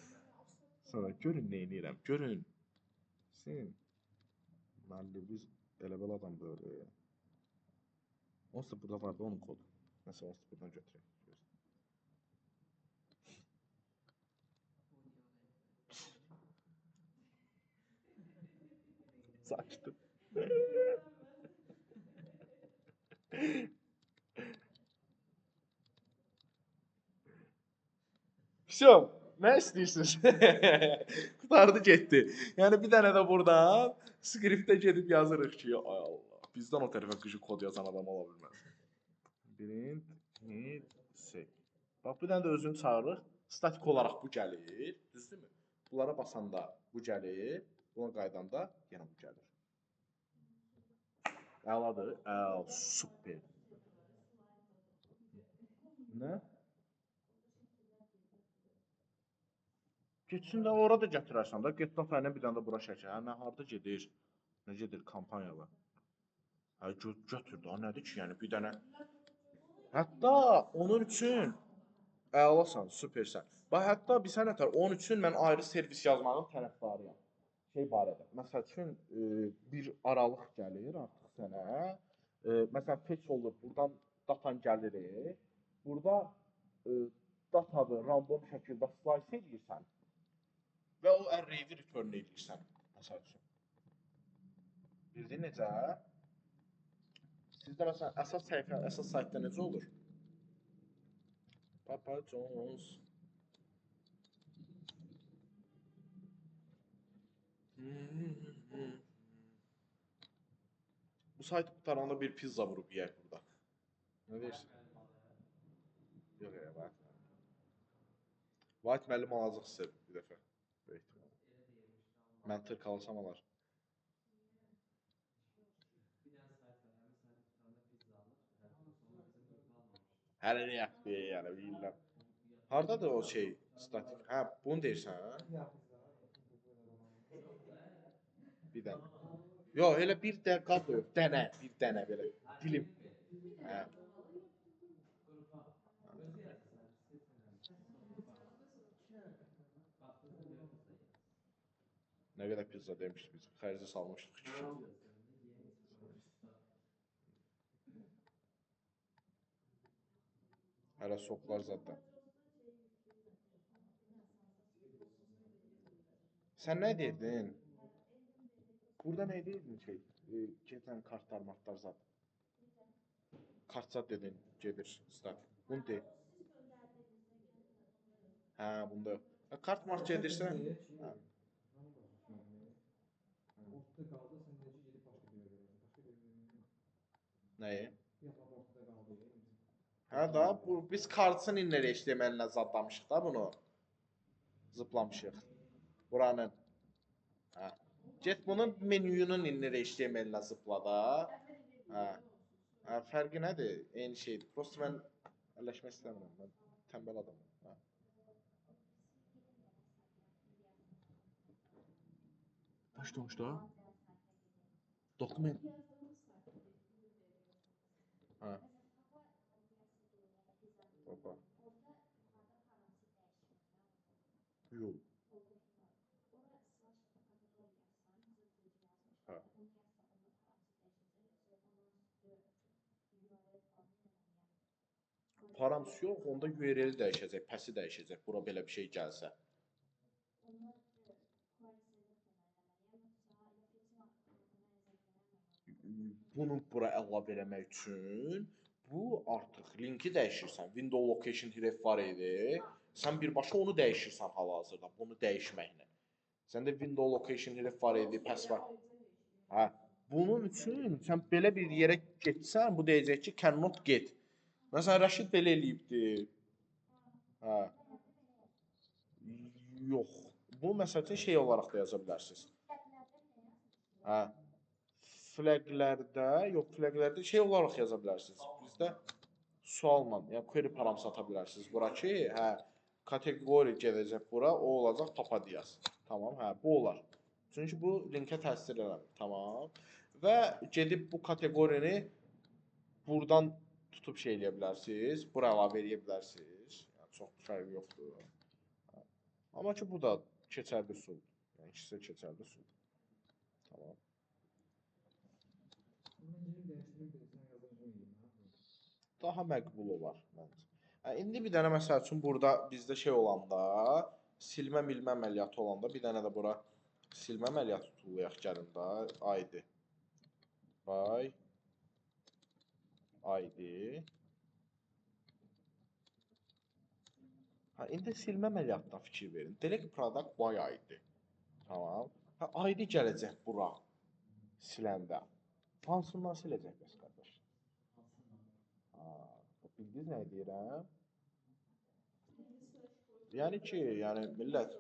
Sonra görün nə edirəm. Görün. Sin. Müəllifimiz elə belə adam böyle. Onsuz da burada vardı onun kodu. Nəsə onsuz da buradan götürək. Saçtım. Vəsyo, nə istəyirsiniz? Qutardı getdi. Yəni bir dənə də buradan skriptə gedib yazırıq ki, ay Allah, bizdən o tərəfə qıcı kod yazan adam ola bilməz. Print heatsec. Bax, bir dənə də özünü çağırırıq. Statik olaraq bu gəlir, düzdürmü? Bunlara basanda bu gəlir, buna qaydanda yenə bu gəlir. Əladır, əl, super. Nə? Getsin də ora da gətirərsən də, get data ilə bir dənə də bura şəkil. Hə, nə harda gedir? Nə gedir kampaniyalar? Hə, götür də, nədir ki, yəni bir dənə. Hətta onun üçün əlasan, supersən. Bax, hətta bir sənə nətər, onun üçün mən ayrı servis yazmağın tərəfdarıyam. Şey barədə. Məsəl üçün, bir aralıq gəlir artıq sənə. Məsələn, fetch olur, buradan datan gəlir. Burada datanı random şəkildə slice edirsən və o array-i return edirsən, məsəl üçün. Bildin necə? Sizdə məsələn, əsas səhifə, əsas saytda necə olur? Papa John's. Bu sayt qutaranda bir pizza vurub yeyək burada. Nə deyirsin? Yox, yox, Vahid müəllim. Vahid müəllim alacaq sizə bir dəfə. Böyük ehtimal. Mən tırkalasam alar. Hələ nə yapdı, yəni, bilirəm. Hardadır o şey statik? Hə, bunu deyirsən, hə? Bir dənə. Yox, elə bir də qab yox, dənə, bir dənə belə. Dilim. Hə. Nə qədər pizza demişdik biz, xərcə salmışdıq ki. Hələ soklar zadda. Sən nə deyirdin? Burada nə deyirdin şey? Gedən kartlar, martlar zad. Kart zad dedin, gedir statik. Bunu de. Hə, bunda yox. Kart mart gedirsə, hə. Ortada qaldı, sən necə gedib başqa bir yerə verəsən? Başqa bir yerə. Nəyi? Yox, ortada qaldı. Hə da, bu biz kartın inner HTML-nə zadlamışıq da bunu. Zıplamışıq. Buranın. Hə. Get bunun menyunun inner HTML-nə zıpla da. Hə. Hə, fərqi nədir? Eyni şeydir. Prosta mən əlləşmək istəmirəm. Mən tənbəl adamam. Hə. Başlamış da. Dokument. Hə. Baba. Yox. Hə. Params yox, onda URL dəyişəcək, pəsi dəyişəcək, bura belə bir şey gəlsə. Bunu bura əlavə eləmək üçün bu artıq linki dəyişirsən. Window location href var idi. Sən birbaşa onu dəyişirsən hal-hazırda, bunu dəyişməklə. Səndə window location href var idi, pəs var. Hə, bunun üçün sən belə bir yerə getsən, bu deyəcək ki, cannot get. Məsələn, Rəşid belə eləyibdi. Hə. Yox. Bu məsəl üçün şey olaraq da yaza bilərsiniz. Hə. Flaglərdə, yox, flaglərdə şey olaraq yaza bilərsiniz. Bizdə sualla, yəni query params ata bilərsiniz bura ki, hə, kateqori gedəcək bura, o olacaq Papadias. Tamam, hə, bu olar. Çünki bu linkə təsir eləmir. Tamam. Və gedib bu kateqorini buradan tutub şey eləyə bilərsiniz, bura əlavə eləyə bilərsiniz. Yəni çox fərqi yoxdur. Hə. Amma ki bu da keçərli üsuldur. Yəni ikisi də keçərli üsuldur. Tamam. Daha məqbul olar məncə. Hə, indi bir dənə məsəl üçün burada bizdə şey olanda, silmə milmə əməliyyatı olanda bir dənə də bura silmə əməliyyatı tullayaq gəlin də. ID. By ID. Hə, indi silmə əməliyyatına fikir verin. Delete product by ID. Tamam. Hə, ID gələcək bura siləndə. Hansından siləcək bəs qardaş? Ha, bildiniz nə deyirəm? Yəni ki, yəni millət,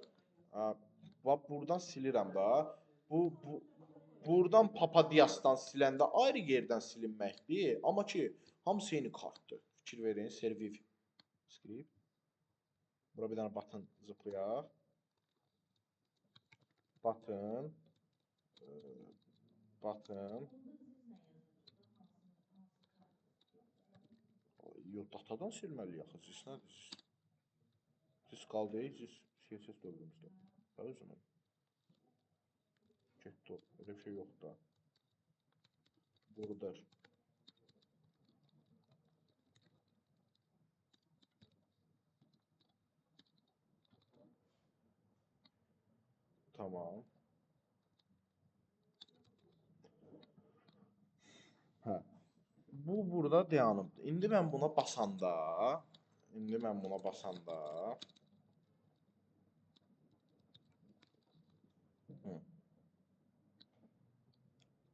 bax buradan silirəm da. Bu buradan Papadiasdan siləndə ayrı yerdən silinməkdir, amma ki, hamısı eyni kartdır. Fikir verin, serviv script. Bura bir dənə button zıplayaq. Button, button. Yox, datadan silməliyik axı, siz nədir? Siz qaldı, siz CSS dövrümüzdə. Özümün. Getdi o, elə bir şey yoxdur da. Border. Tamam. Hə. Bu burada dayanıbdır. İndi mən buna basanda,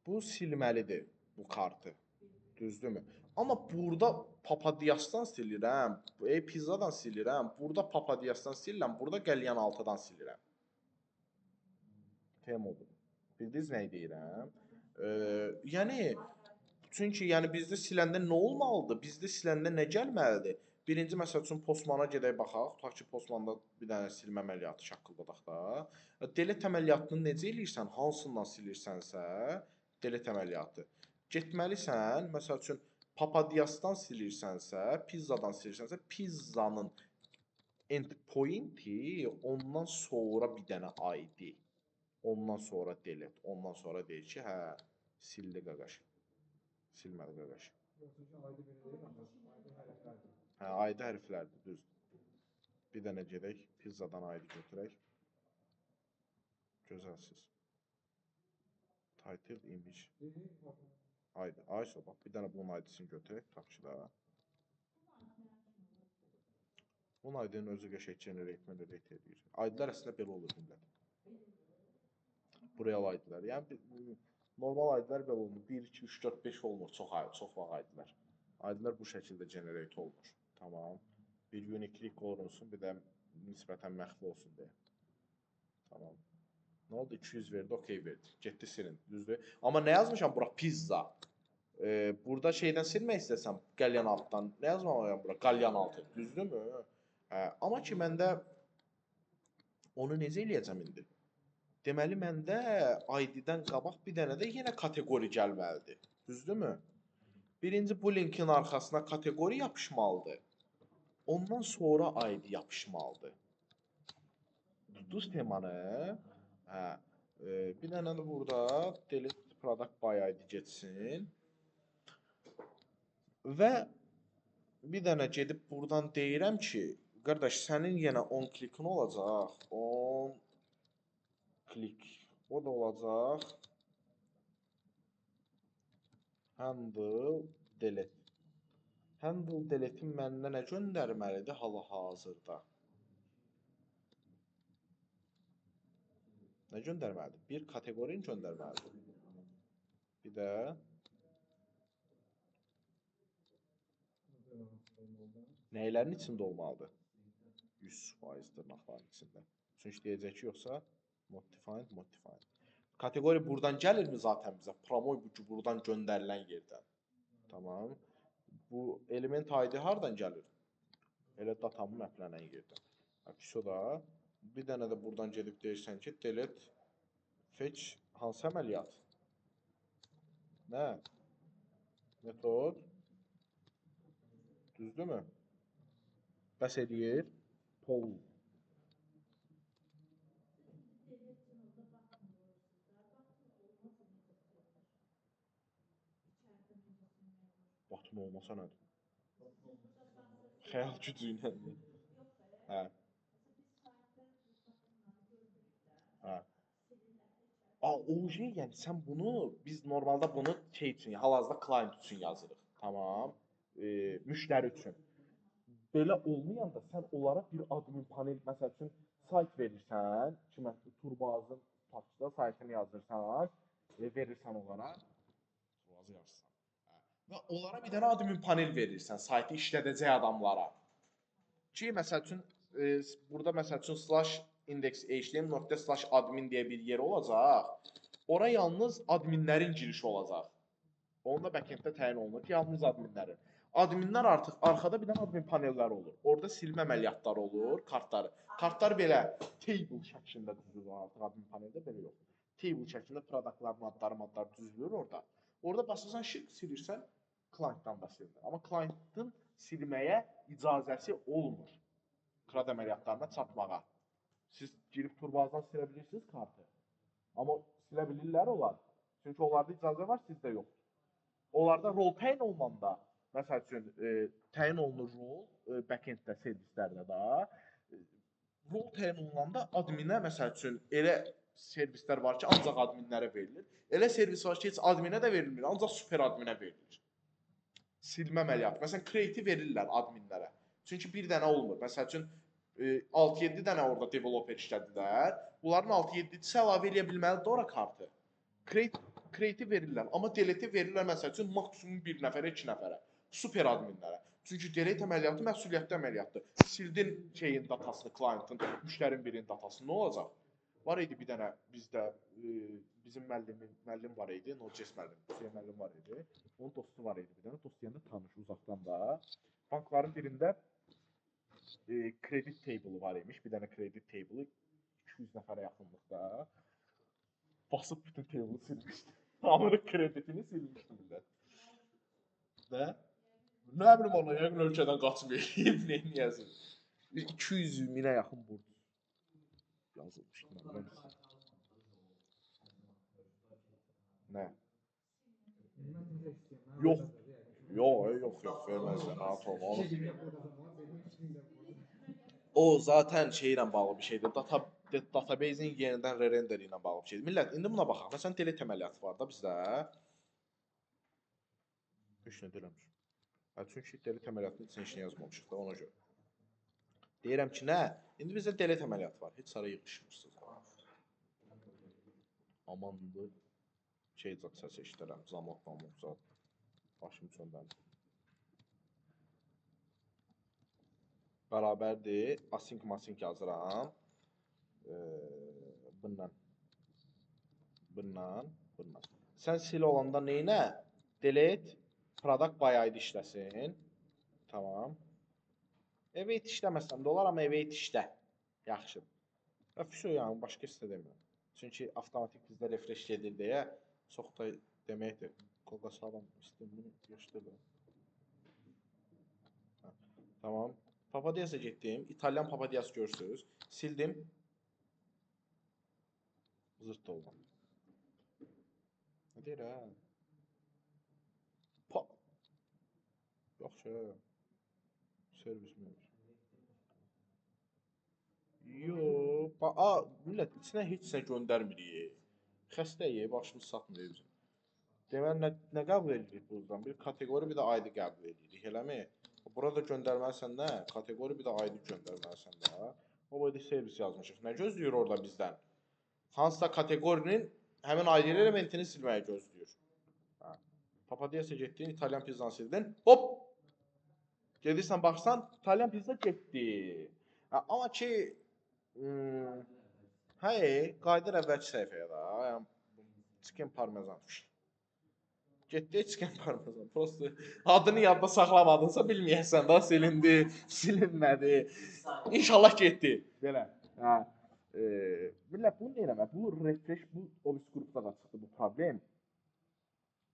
bu silməlidir bu kartı. Düzdürmü? Amma burada Papadiasdan silirəm, pizzadan silirəm, burada Papadiasdan silirəm, burada qəlyan altıdan silirəm. Tem odur. Bildiniz nə deyirəm? Yəni çünki yəni bizdə siləndə nə olmalıdır? Bizdə siləndə nə gəlməlidir? Birinci məsəl üçün Postmana gedək baxaq. Tutaq ki, Postmanda bir dənə silmə əməliyyatı şaqqıldadaq da. Delete əməliyyatını necə eləyirsən? Hansından silirsənsə, delete əməliyyatı. Getməlisən, məsəl üçün Papadiasdan silirsənsə, pizzadan silirsənsə, pizzanın endpointi ondan sonra bir dənə ID. Ondan sonra delete. Ondan sonra deyir ki, hə, sildi qaqaş. Silmədi qaqaş. Hə, ID hərflərdir, düzdür. Bir dənə gedək, pizzadan ID götürək. Gözəlsiz. Title, image. ID. Ayso, bax, bir dənə bunun ID-sini götürək, tutaq ki da. Bunun ID-nin özü qəşəng generate edir. ID-lər əslində belə olur millət. Buraya ID-lər. Yəni, normal ID-lər belə olmur. 1, 2, 3, 4, 5 olmur. Çox vaxt ID-lər. ID-lər bu şəkildə generate olunur. Tamam. Bir uniquelik olunsun, bir də nisbətən məxfi olsun deyə. Tamam. Nə oldu? 200 verdi, okey verdi. Getdi silin, düzdür. Amma nə yazmışam bura? Pizza. Burada şeydən silmək istəsəm, qəlyan altdan. Nə yazmalıyam bura? Qəlyan altı. Düzdürmü? Amma ki, məndə onu necə eləyəcəm indi? Deməli, məndə ID-dən qabaq bir dənə də yenə kateqori gəlməlidir. Düzdürmü? Birinci bu linkin arxasına kateqori yapışmalıdır. Ondan sonra ID yapışmalıdır. Tutdunuz temanı. Hə, bir dənə də burada delete product by ID getsin. Və bir dənə gedib buradan deyirəm ki, qardaş, sənin yenə on click-in olacaq. On click. O da olacaq. Handle delete. Handle delete-in məndə nə göndərməlidir hal-hazırda? Nə göndərməlidir? Bir kateqorini göndərməlidir. Bir də nəylərin içində olmalıdır? 100% dırnaqların içində. Çünki deyəcək ki, yoxsa not defined, not defined. Kateqori buradan gəlirmi zaten bizə? Promoy bu ki, buradan göndərilən yerdən. Tamam. Bu element ID hardan gəlir? Elə datamı məplənən yerdən. Əfşo da. Bir dənə də buradan gedib deyirsən ki, delete fetch hansı əməliyyat? Nə? Metod. Düzdürmü? Bəs eləyir. Poll. Batın olmasa nədir? Xəyal gücü ilə. Hə. Hə. O şey, yəni sən bunu, biz normalda bunu şey üçün, hal-hazırda client üçün yazırıq. Tamam. Müştəri üçün. Belə olmayanda sən onlara bir admin panel, məsəl üçün, sayt verirsən, ki, məsələn, Turbazın tutaqda saytını yazırsan, verirsən onlara, Turbazı yazırsan. Və onlara bir dənə admin panel verirsən, saytı işlədəcək adamlara. Ki, məsəl üçün, burada məsəl üçün slash index html nöqtə slash admin deyə bir yer olacaq. Ora yalnız adminlərin girişi olacaq. Onu da backenddə təyin olunur ki, yalnız adminlərin. Adminlər artıq arxada bir dənə admin panelləri olur. Orada silmə əməliyyatları olur, kartları. Kartlar belə table şəklində düzülür artıq admin paneldə belə yoxdur. Table şəklində productların adları, madları düzülür orada. Orada basırsan, şirk silirsən, clientdan da silinir. Amma clientın silməyə icazəsi olmur. CRUD əməliyyatlarına çatmağa. Siz girib Turbazdan silə bilirsiniz kartı. Amma silə bilirlər onlar. Çünki onlarda icazə var, sizdə yoxdur. Onlarda rol təyin olunanda, məsəl üçün, təyin olunur rol, backend-də, servislərdə də. Rol təyin olunanda adminə, məsəl üçün, elə servislər var ki, ancaq adminlərə verilir. Elə servis var ki, heç adminə də verilmir, ancaq super adminə verilir. Silmə əməliyyatı. Məsələn, create-i verirlər adminlərə. Çünki bir dənə olmur. Məsəl üçün, 6-7 dənə orada developer işlədilər. Bunların 6-7-si əlavə eləyə bilməlidir ora kartı. Create-i verirlər. Amma delete-i verirlər, məsəl üçün, maksimum bir nəfərə, 2 nəfərə. Super adminlərə. Çünki delete əməliyyatı məsuliyyətli əməliyyatdır. Sildin şeyin datasını, client'ın, müştərinin birinin datasını, nə olacaq? Var idi bir dənə bizdə, bizim müəllim var idi, Node.js müəllim, Hüseyin müəllim var idi. Onun dostu var idi bir dənə, dost deyəndə tanış uzaqdan da. Bankların birində Kredit table-ı var imiş. Bir dənə kredit table-ı 200 nəfərə yaxınlıqda. Basıb bütün table-ı silmişdi. Hamının kreditini silmişdi millət. Və nə bilim ona, yəqin ölkədən qaçıb eləyib, neyniyəsin. 200 minə yaxın borc yazılmışdı. Nə? Yox. Yox, yox, verməzlər, rahat olma. Onu... O zaten şeylə bağlı bir şeydir. Database-in yenidən re-renderi ilə bağlı bir şeydir. Millət, indi buna baxaq. Məsələn, delete əməliyyatı var da bizdə. Heç nə deləmiş. Çünki delete əməliyyatının içinə heç nə yazmamışıq da ona görə. Deyirəm ki, nə? İndi bizdə delete əməliyyatı var. Heç hara yığışmırsınız. Amandır. Şey zat səs eşidirəm. Zamok, mamok zat. Başım söndəndi. Bərabərdir. Async masync yazıram. Bundan. Bundan. Bundan. Sən sil olanda neynə? Delete product by ID işləsin. Tamam. Await işləməsəm də olar, amma await işlə. Yaxşı. Və füsü, yəni başqa heç nə demirəm. Çünki avtomatik bizdə refresh gedir deyə çox da deməkdir. Qoqa salam istəyim, göstərirəm. Tamam. Papadiyasa getdim. İtalyan papadiyas görürsünüz. Sildim. Zırt oldu. Nə deyir, hə? Pa. Yaxşı. Servis mi? Yox. Millət, içinə heç nə göndərmirik. Xəstəyik, başımız satmır bizim. Deməli, nə qəbul edirik buradan? Bir kateqori, bir də ID qəbul edirik, eləmi? Burada göndərməlisən nə? Kateqori, bir də ID göndərməlisən də. O boyda servis yazmışıq. Nə gözləyir orada bizdən? Hansısa kateqorinin həmin ID elementini silməyi gözləyir. Hə. Papadiyasa getdin, İtalyan pizzanı sildin. Hop! Gedirsən, baxsan, İtalyan pizza getdi. Hə, amma ki, hə, qayıdır əvvəlki səhifəyə da. Yəni, chicken parmesan. Getdi chicken parmesan. Prosto adını yadda saxlamadınsa bilməyəsən da silindi, silinmədi. İnşallah getdi. Belə. Hə. Millət bunu nə eləmək? Bu refresh, bu ofis qrupda da çıxdı bu problem.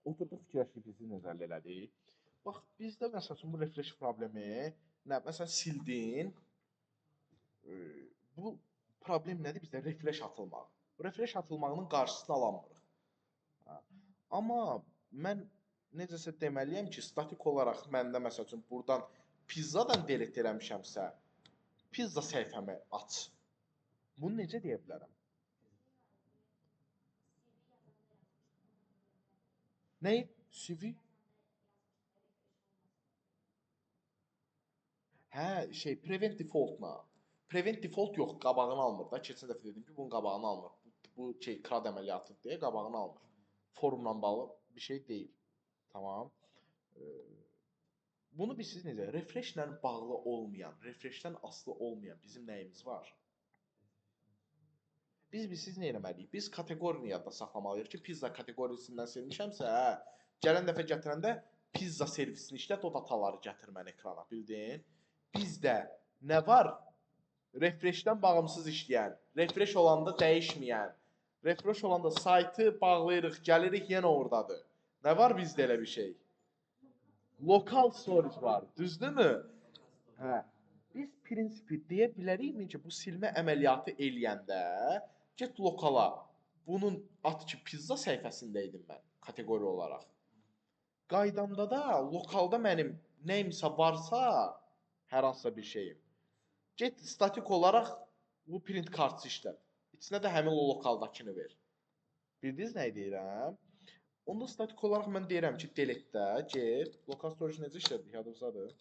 Oturduq fikirləşdik biz necə həll elədik. Bax bizdə məsəl üçün bu refresh problemi, nə məsələn sildin. Bu problem nədir bizdə? Refresh atılmağı. Refresh atılmağının qarşısını alamırıq. Hə. Amma mən necəsə deməliyəm ki, statik olaraq məndə məsəl üçün buradan pizzadan delete eləmişəmsə, pizza səhifəmi aç. Bunu necə deyə bilərəm? Nə? CV? Hə, şey, prevent default-la. Prevent default yox, qabağını almır da. Keçən dəfə dedim ki, bunun qabağını almır. Bu şey, CRUD əməliyyatıdır deyə qabağını almır. Forumla bağlı bir şey deyil. Tamam. Bunu biz siz necə? Refresh-lə bağlı olmayan, refresh-dən asılı olmayan bizim nəyimiz var? Biz siz nə eləməliyik? Biz kateqorini yadda saxlamalıyıq ki, pizza kateqorisindən silmişəmsə, hə, gələn dəfə gətirəndə pizza servisini işlət, o dataları gətir mən ekrana, bildin? Bizdə nə var? Refreshdən bağımsız işləyən, refresh olanda dəyişməyən, refresh olanda saytı bağlayırıq, gəlirik, yenə oradadır. Nə var bizdə elə bir şey? Local storage var, düzdürmü? Hə. Biz prinsipi deyə bilərikmi ki, bu silmə əməliyyatı eləyəndə get lokala, bunun at ki, pizza səhifəsində idim mən, kateqori olaraq. Qaydanda da lokalda mənim nəyimsə varsa, hər hansısa bir şeyim, get statik olaraq bu print kartı işlət. İçinə də həmin o lokaldakını ver. Bildiniz nə deyirəm? Onda statik olaraq mən deyirəm ki, delete-də get, local storage necə işlədik, yadınızdadır?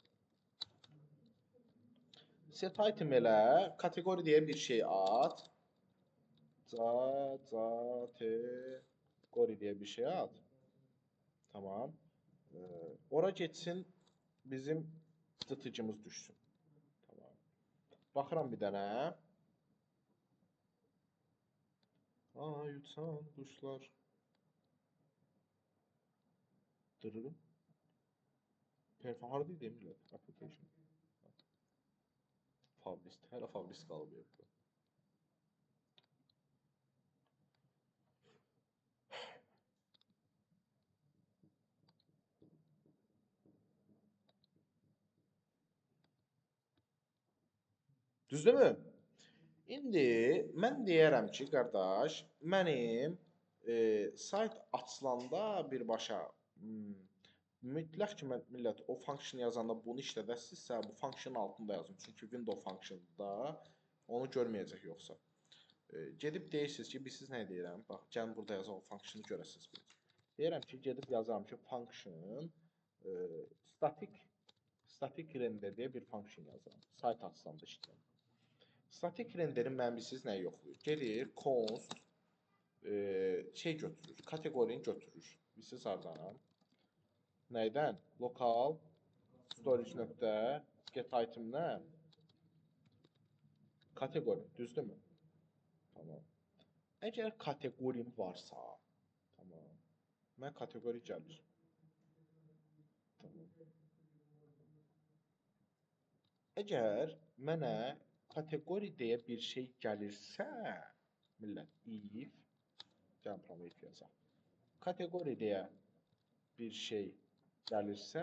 Set item elə, kateqori deyə bir şey at. Kateqori deyə bir şey at. Tamam. Ora getsin, bizim cıtıcımız düşsün. Tamam. Baxıram bir dənə. Ay, uçan quşlar. Dırırım. Perform harada idi millət? Application. Fablist. Hələ Fablist qalıb burada. Düzdürmü? İndi mən deyərəm ki, qardaş, mənim sayt açılanda birbaşa mütləq ki, mən, millət, o function yazanda bunu işlədəsinizsə, bu function altında yazın. Çünki window functionda onu görməyəcək yoxsa. Gedib deyirsiniz ki, biz siz nə deyirəm? Bax, gəlin burada yazaq o functionu görəsiniz. Deyirəm ki, gedib yazıram ki, function static render deyə bir function yazıram. Sayt açılanda işləyirəm. Static renderin mənim bilirsiniz nəyi yoxlayır? Gedir, const şey götürür, kateqorini götürür. Bilirsiniz hardan? Nəydən? Local storage nöqtə get item-nə? Kateqori, düzdürmü? Tamam. Əgər kateqorim varsa, tamam. Mən kateqori gəlir. Tamam. Əgər mənə kateqori deyə bir şey gəlirsə, millət, if, gəlin promo if yazaq. Kateqori deyə bir şey gəlirsə,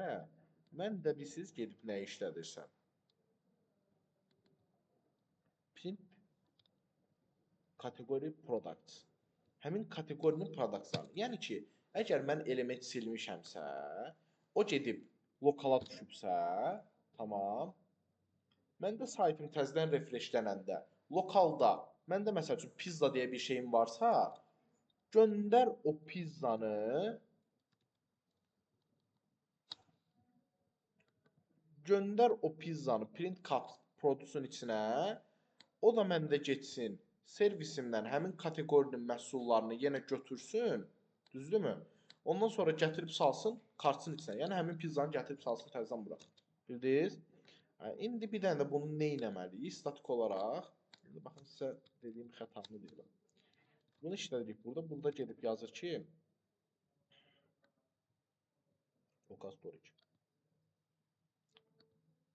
mən də bilirsiniz gedib nə işlədirsəm? Print kateqori products. Həmin kateqorinin productslarını. Yəni ki, əgər mən element silmişəmsə, o gedib lokala düşübsə, tamam. Məndə saytım təzədən refreshlənəndə, lokalda, məndə məsəl üçün pizza deyə bir şeyim varsa, göndər o pizzanı, print cut produsun içinə, o da məndə getsin, servisimdən həmin kateqorinin məhsullarını yenə götürsün, düzdürmü? Ondan sonra gətirib salsın kartın içinə, yəni həmin pizzanı gətirib salsın təzədən bura. Bildiniz? İndi bir dənə də bunu nə etməliyik? Statik olaraq, indi baxın sizə dediyim xətanı deyirəm. Bunu işlədirik burada. Burada gedib yazır ki, local storage.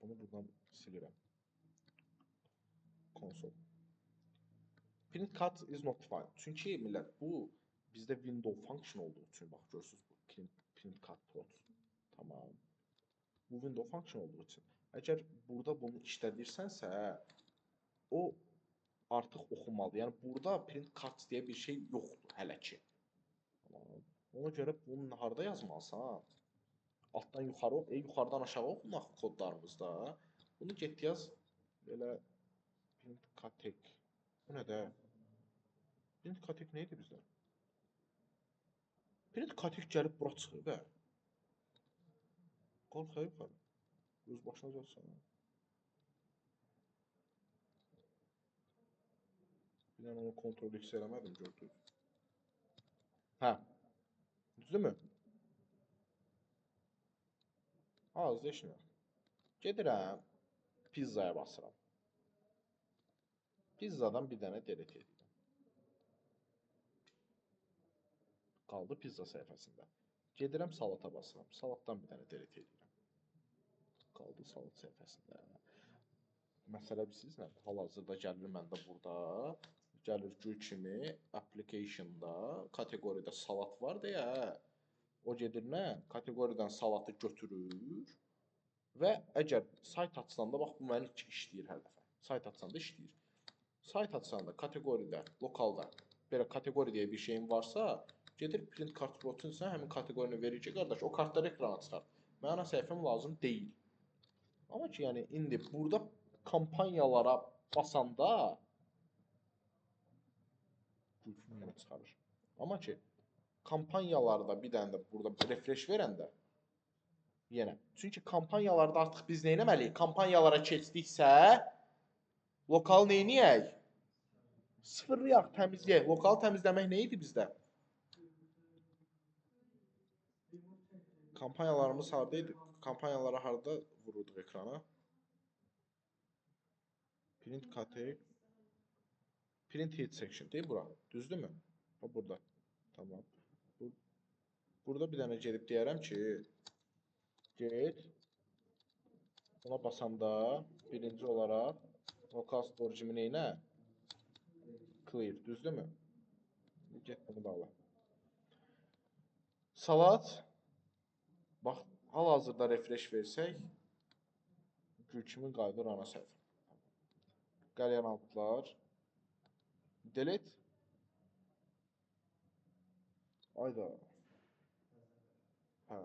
Bunu buradan silirəm. Konsol. Print cut is not defined. Çünki millət, bu bizdə window function olduğu üçün, bax görürsünüz bu print cut prot. Tamam. Bu window function olduğu üçün. Əgər burada bunu işlədirsənsə, o artıq oxunmalıdır. Yəni, burada print cards deyə bir şey yoxdur hələ ki. Ona görə bunu harada yazmalısan? Altdan yuxarı, yuxarıdan aşağı oxunaq kodlarımızda. Bunu get yaz, belə print catek. Bu nə də? Print catek nə idi bizdə? Print catek gəlib bura çıxır da. Qalx yuxarı. Öz başına gəlsən. Bir dənə onu Ctrl X eləmədim, gördünüz. Hə. Düzdürmü? Az deşmə. Gedirəm, pizzaya basıram. Pizzadan bir dənə delete edirəm. Qaldı pizza səhifəsində. Gedirəm, salata basıram. Salatdan bir dənə delete edirəm. Qaldı salat səhifəsində. Məsələ bilirsiniz nədir? Hal-hazırda gəlir məndə burada. Gəlir gül kimi application-da, kateqoridə salat var deyə. O gedir nə? Kateqoridən salatı götürür və əgər sayt açılanda, bax bu mənim işləyir hər dəfə. Sayt açılanda işləyir. Sayt açılanda kateqoridə, lokalda belə kateqori deyə bir şeyin varsa, gedir print card protein isə həmin kateqorini verir ki, qardaş, o kartları ekrana çıxart. Mənə ana səhifəm lazım deyil. Amma ki, yəni indi burada kampaniyalara basanda gülfünü çıxarır. Amma ki, kampaniyalarda bir dənə də burada refresh verəndə yenə. Çünki kampaniyalarda artıq biz nə etməliyik? Kampaniyalara keçdiksə, lokal nə eləyək? Sıfırlayaq, təmizləyək. Lokalı təmizləmək nə idi bizdə? Kampaniyalarımız harada idi? Kampaniyalara harada vururduq ekrana? Print category, print head section deyil bura. Düzdürmü? Ha, burada. Tamam. Burada bir dənə gedib deyərəm ki, get, buna basanda birinci olaraq Local storage-imi neynə? Clear, düzdürmü? Get bunu bağla. Salat. Bax, hal-hazırda refresh versək, gül kimi qayıdır ana səhifə. Qəlyan altlar. Delete. Ayda. Hə.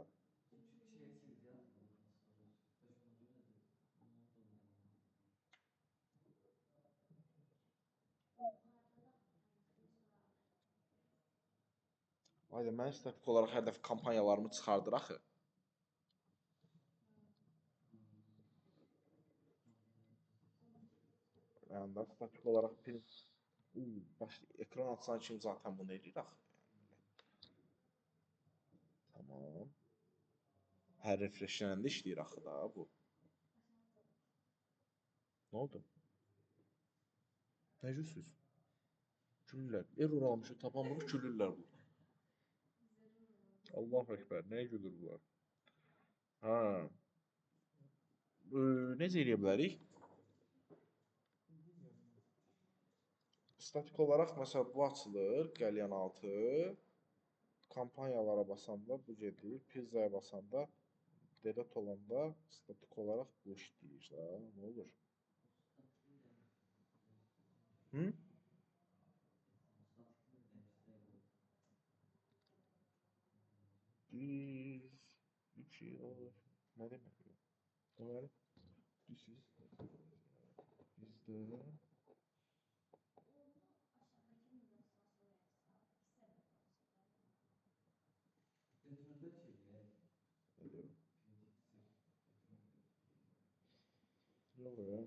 Ayda, mən statik olaraq hər dəfə kampaniyalarımı çıxardır axı. Yəni da statik olaraq print baş ekran açan kimi zaten bunu eləyir axı. Tamam. Hər refreshlənəndə işləyir axı da bu. Nə oldu? Nə gülsüz? Gülürlər. Error almışıq, tapanmırıq, gülürlər bu. Allahu Ekber, nəyə gülür bunlar? Hə. Necə eləyə bilərik? Statik olaraq, məsələn, bu açılır, qəlyan altı. Kampaniyalara basanda bu gedir, pizzaya basanda, delete olanda statik olaraq bu işləyir da, nə olur? Hı? Bir, iki, olur. Nə demək? Deməli, this is bizdə Yox ya.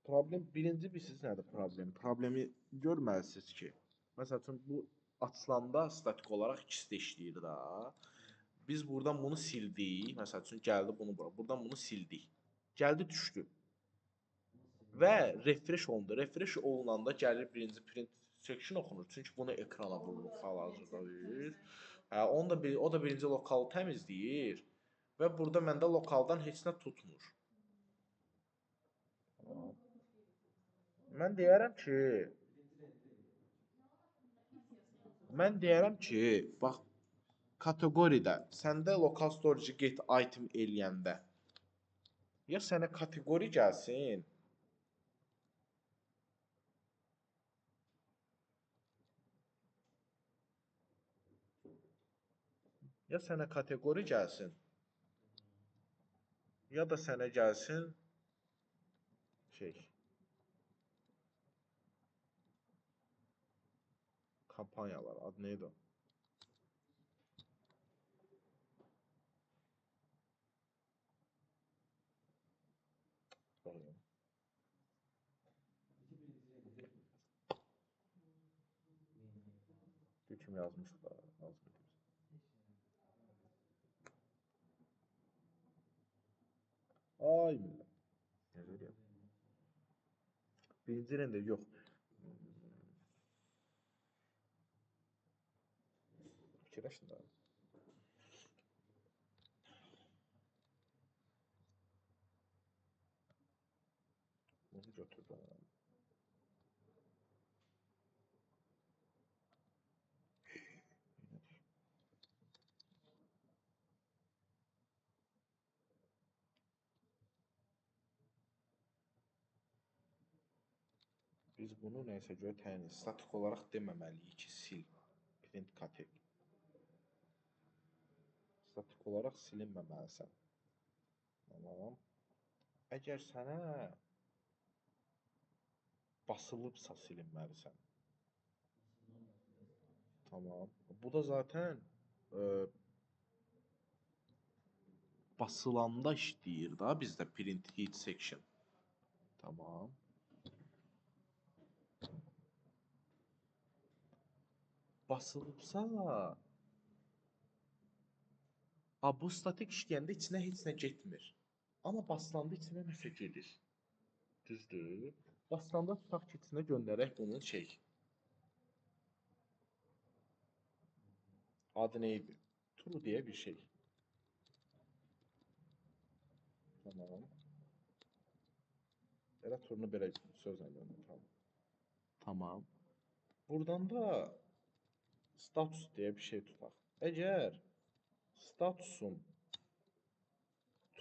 Problem birinci bilirsiniz nədir problem? Problemi görməlisiniz ki, məsəl üçün bu açılanda statik olaraq ikisi də işləyir da. Biz buradan bunu sildik. Məsəl üçün gəldi bunu bura. Buradan bunu sildik. Gəldi düşdü. Və refresh olundu. Refresh olunanda gəlir birinci print section oxunur. Çünki bunu ekrana vururuq hal-hazırda biz. Hə, onu da bir, o da birinci lokalı təmizləyir. Və burada məndə lokaldan heç nə tutmur. Mən deyərəm ki, bax, kateqoridə səndə local storage get item eləyəndə ya sənə kateqori gəlsin, ya sənə kateqori gəlsin, ya da sənə gəlsin şey, kampaniyalar, adı neydi o? Kim yazmışıq da, yazmışıq. Ay millət. Necə deyəm? Birinci render yox. Fikirləşin də. Bunu götürdüm. Biz bunu nəysə görə təyin edirik. Statik olaraq deməməliyik ki, sil. Print kateq. Statik olaraq silinməməlisən. Tamam. Əgər sənə basılıbsa silinməlisən. Tamam. Bu da zaten basılanda işləyir da bizdə print head section. Tamam. Basılıbsa, bu statik işləyəndə içinə heç nə getmir. Amma basılanda içinə nəsə gedir. Düzdür. Basılanda tutaq ki, içinə göndərək bunun şey. Adı nə idi? True deyə bir şey. Tamam. Elə turunu belə sözlə göndər. Tamam. Buradan da status deyə bir şey tutaq. Əgər statusun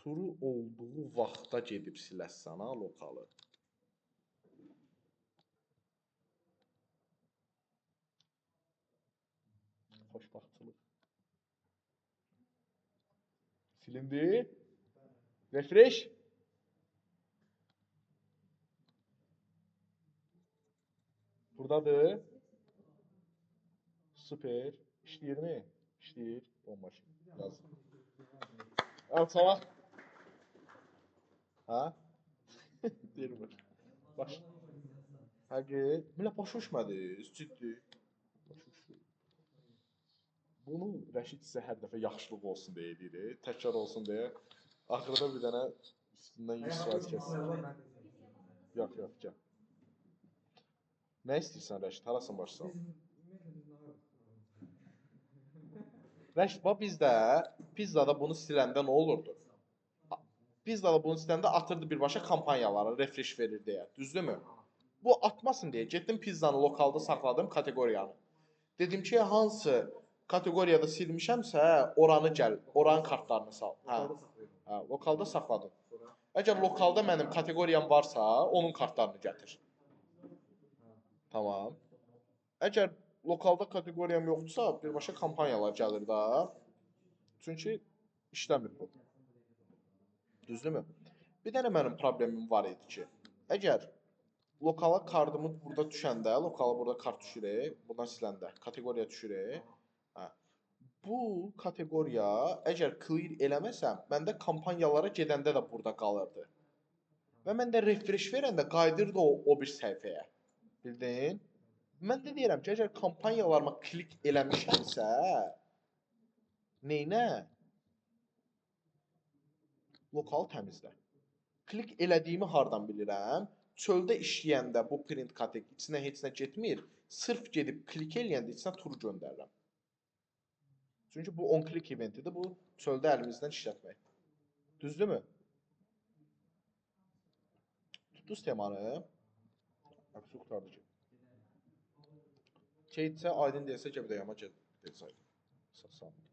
true olduğu vaxta gedib siləsən ha lokalı. Xoşbaxtçılıq. Silindi. Refresh. Buradadır. Super. İşləyirmi? İşləyir. Bomba şey. Yaz. Al salaq. Hə? Deyir baş. Baş. Həqiq. Millət başa düşmədiniz, ciddi. Başa düşür. Bunu Rəşid sizə hər dəfə yaxşılıq olsun deyə eləyir, təkrar olsun deyə. Axırda bir dənə üstündən 100% kəssin. Yox, yox, gəl. Nə istəyirsən Rəşid? Harasın başsan? Rəşid, bax bizdə pizzada bunu siləndə nə olurdu? Pizzada bunu siləndə atırdı birbaşa kampaniyalara, refresh verir deyə. Düzdürmü? Bu atmasın deyə getdim pizzanı lokalda saxladım kateqoriyanı. Dedim ki, hansı kateqoriyada silmişəmsə, oranı gəl, oranın kartlarını sal. Hə. Hə, lokalda saxladım. Əgər lokalda mənim kateqoriyam varsa, onun kartlarını gətir. Tamam. Əgər lokalda kateqoriyam yoxdursa, birbaşa kampaniyalar gəlir da. Çünki işləmir bu. Düzdürmü? Bir dənə mənim problemim var idi ki, əgər lokala kartımı burada düşəndə, lokala burada kart düşür, buradan siləndə, kateqoriya düşür. Hə. Bu kateqoriya əgər clear eləməsəm, məndə kampaniyalara gedəndə də burada qalırdı. Və mən də refresh verəndə qayıdırdı o bir səhifəyə. Bildin? Mən də deyirəm ki, əgər kampaniyalarıma klik eləmişəmsə, neynə? Lokalı təmizlə. Klik elədiyimi hardan bilirəm? Çöldə işləyəndə bu print kateq içinə heç nə getmir. Sırf gedib klik eləyəndə içinə tur göndərirəm. Çünki bu on click eventidir. Bu çöldə əlimizdən işlətmək. Düzdürmü? Tutdunuz temanı. Əksi qurtardı ki. Şeysə, aydın deyilsə, gəl bir də yama gəl. Deyilsə, aydın. Sağ olun.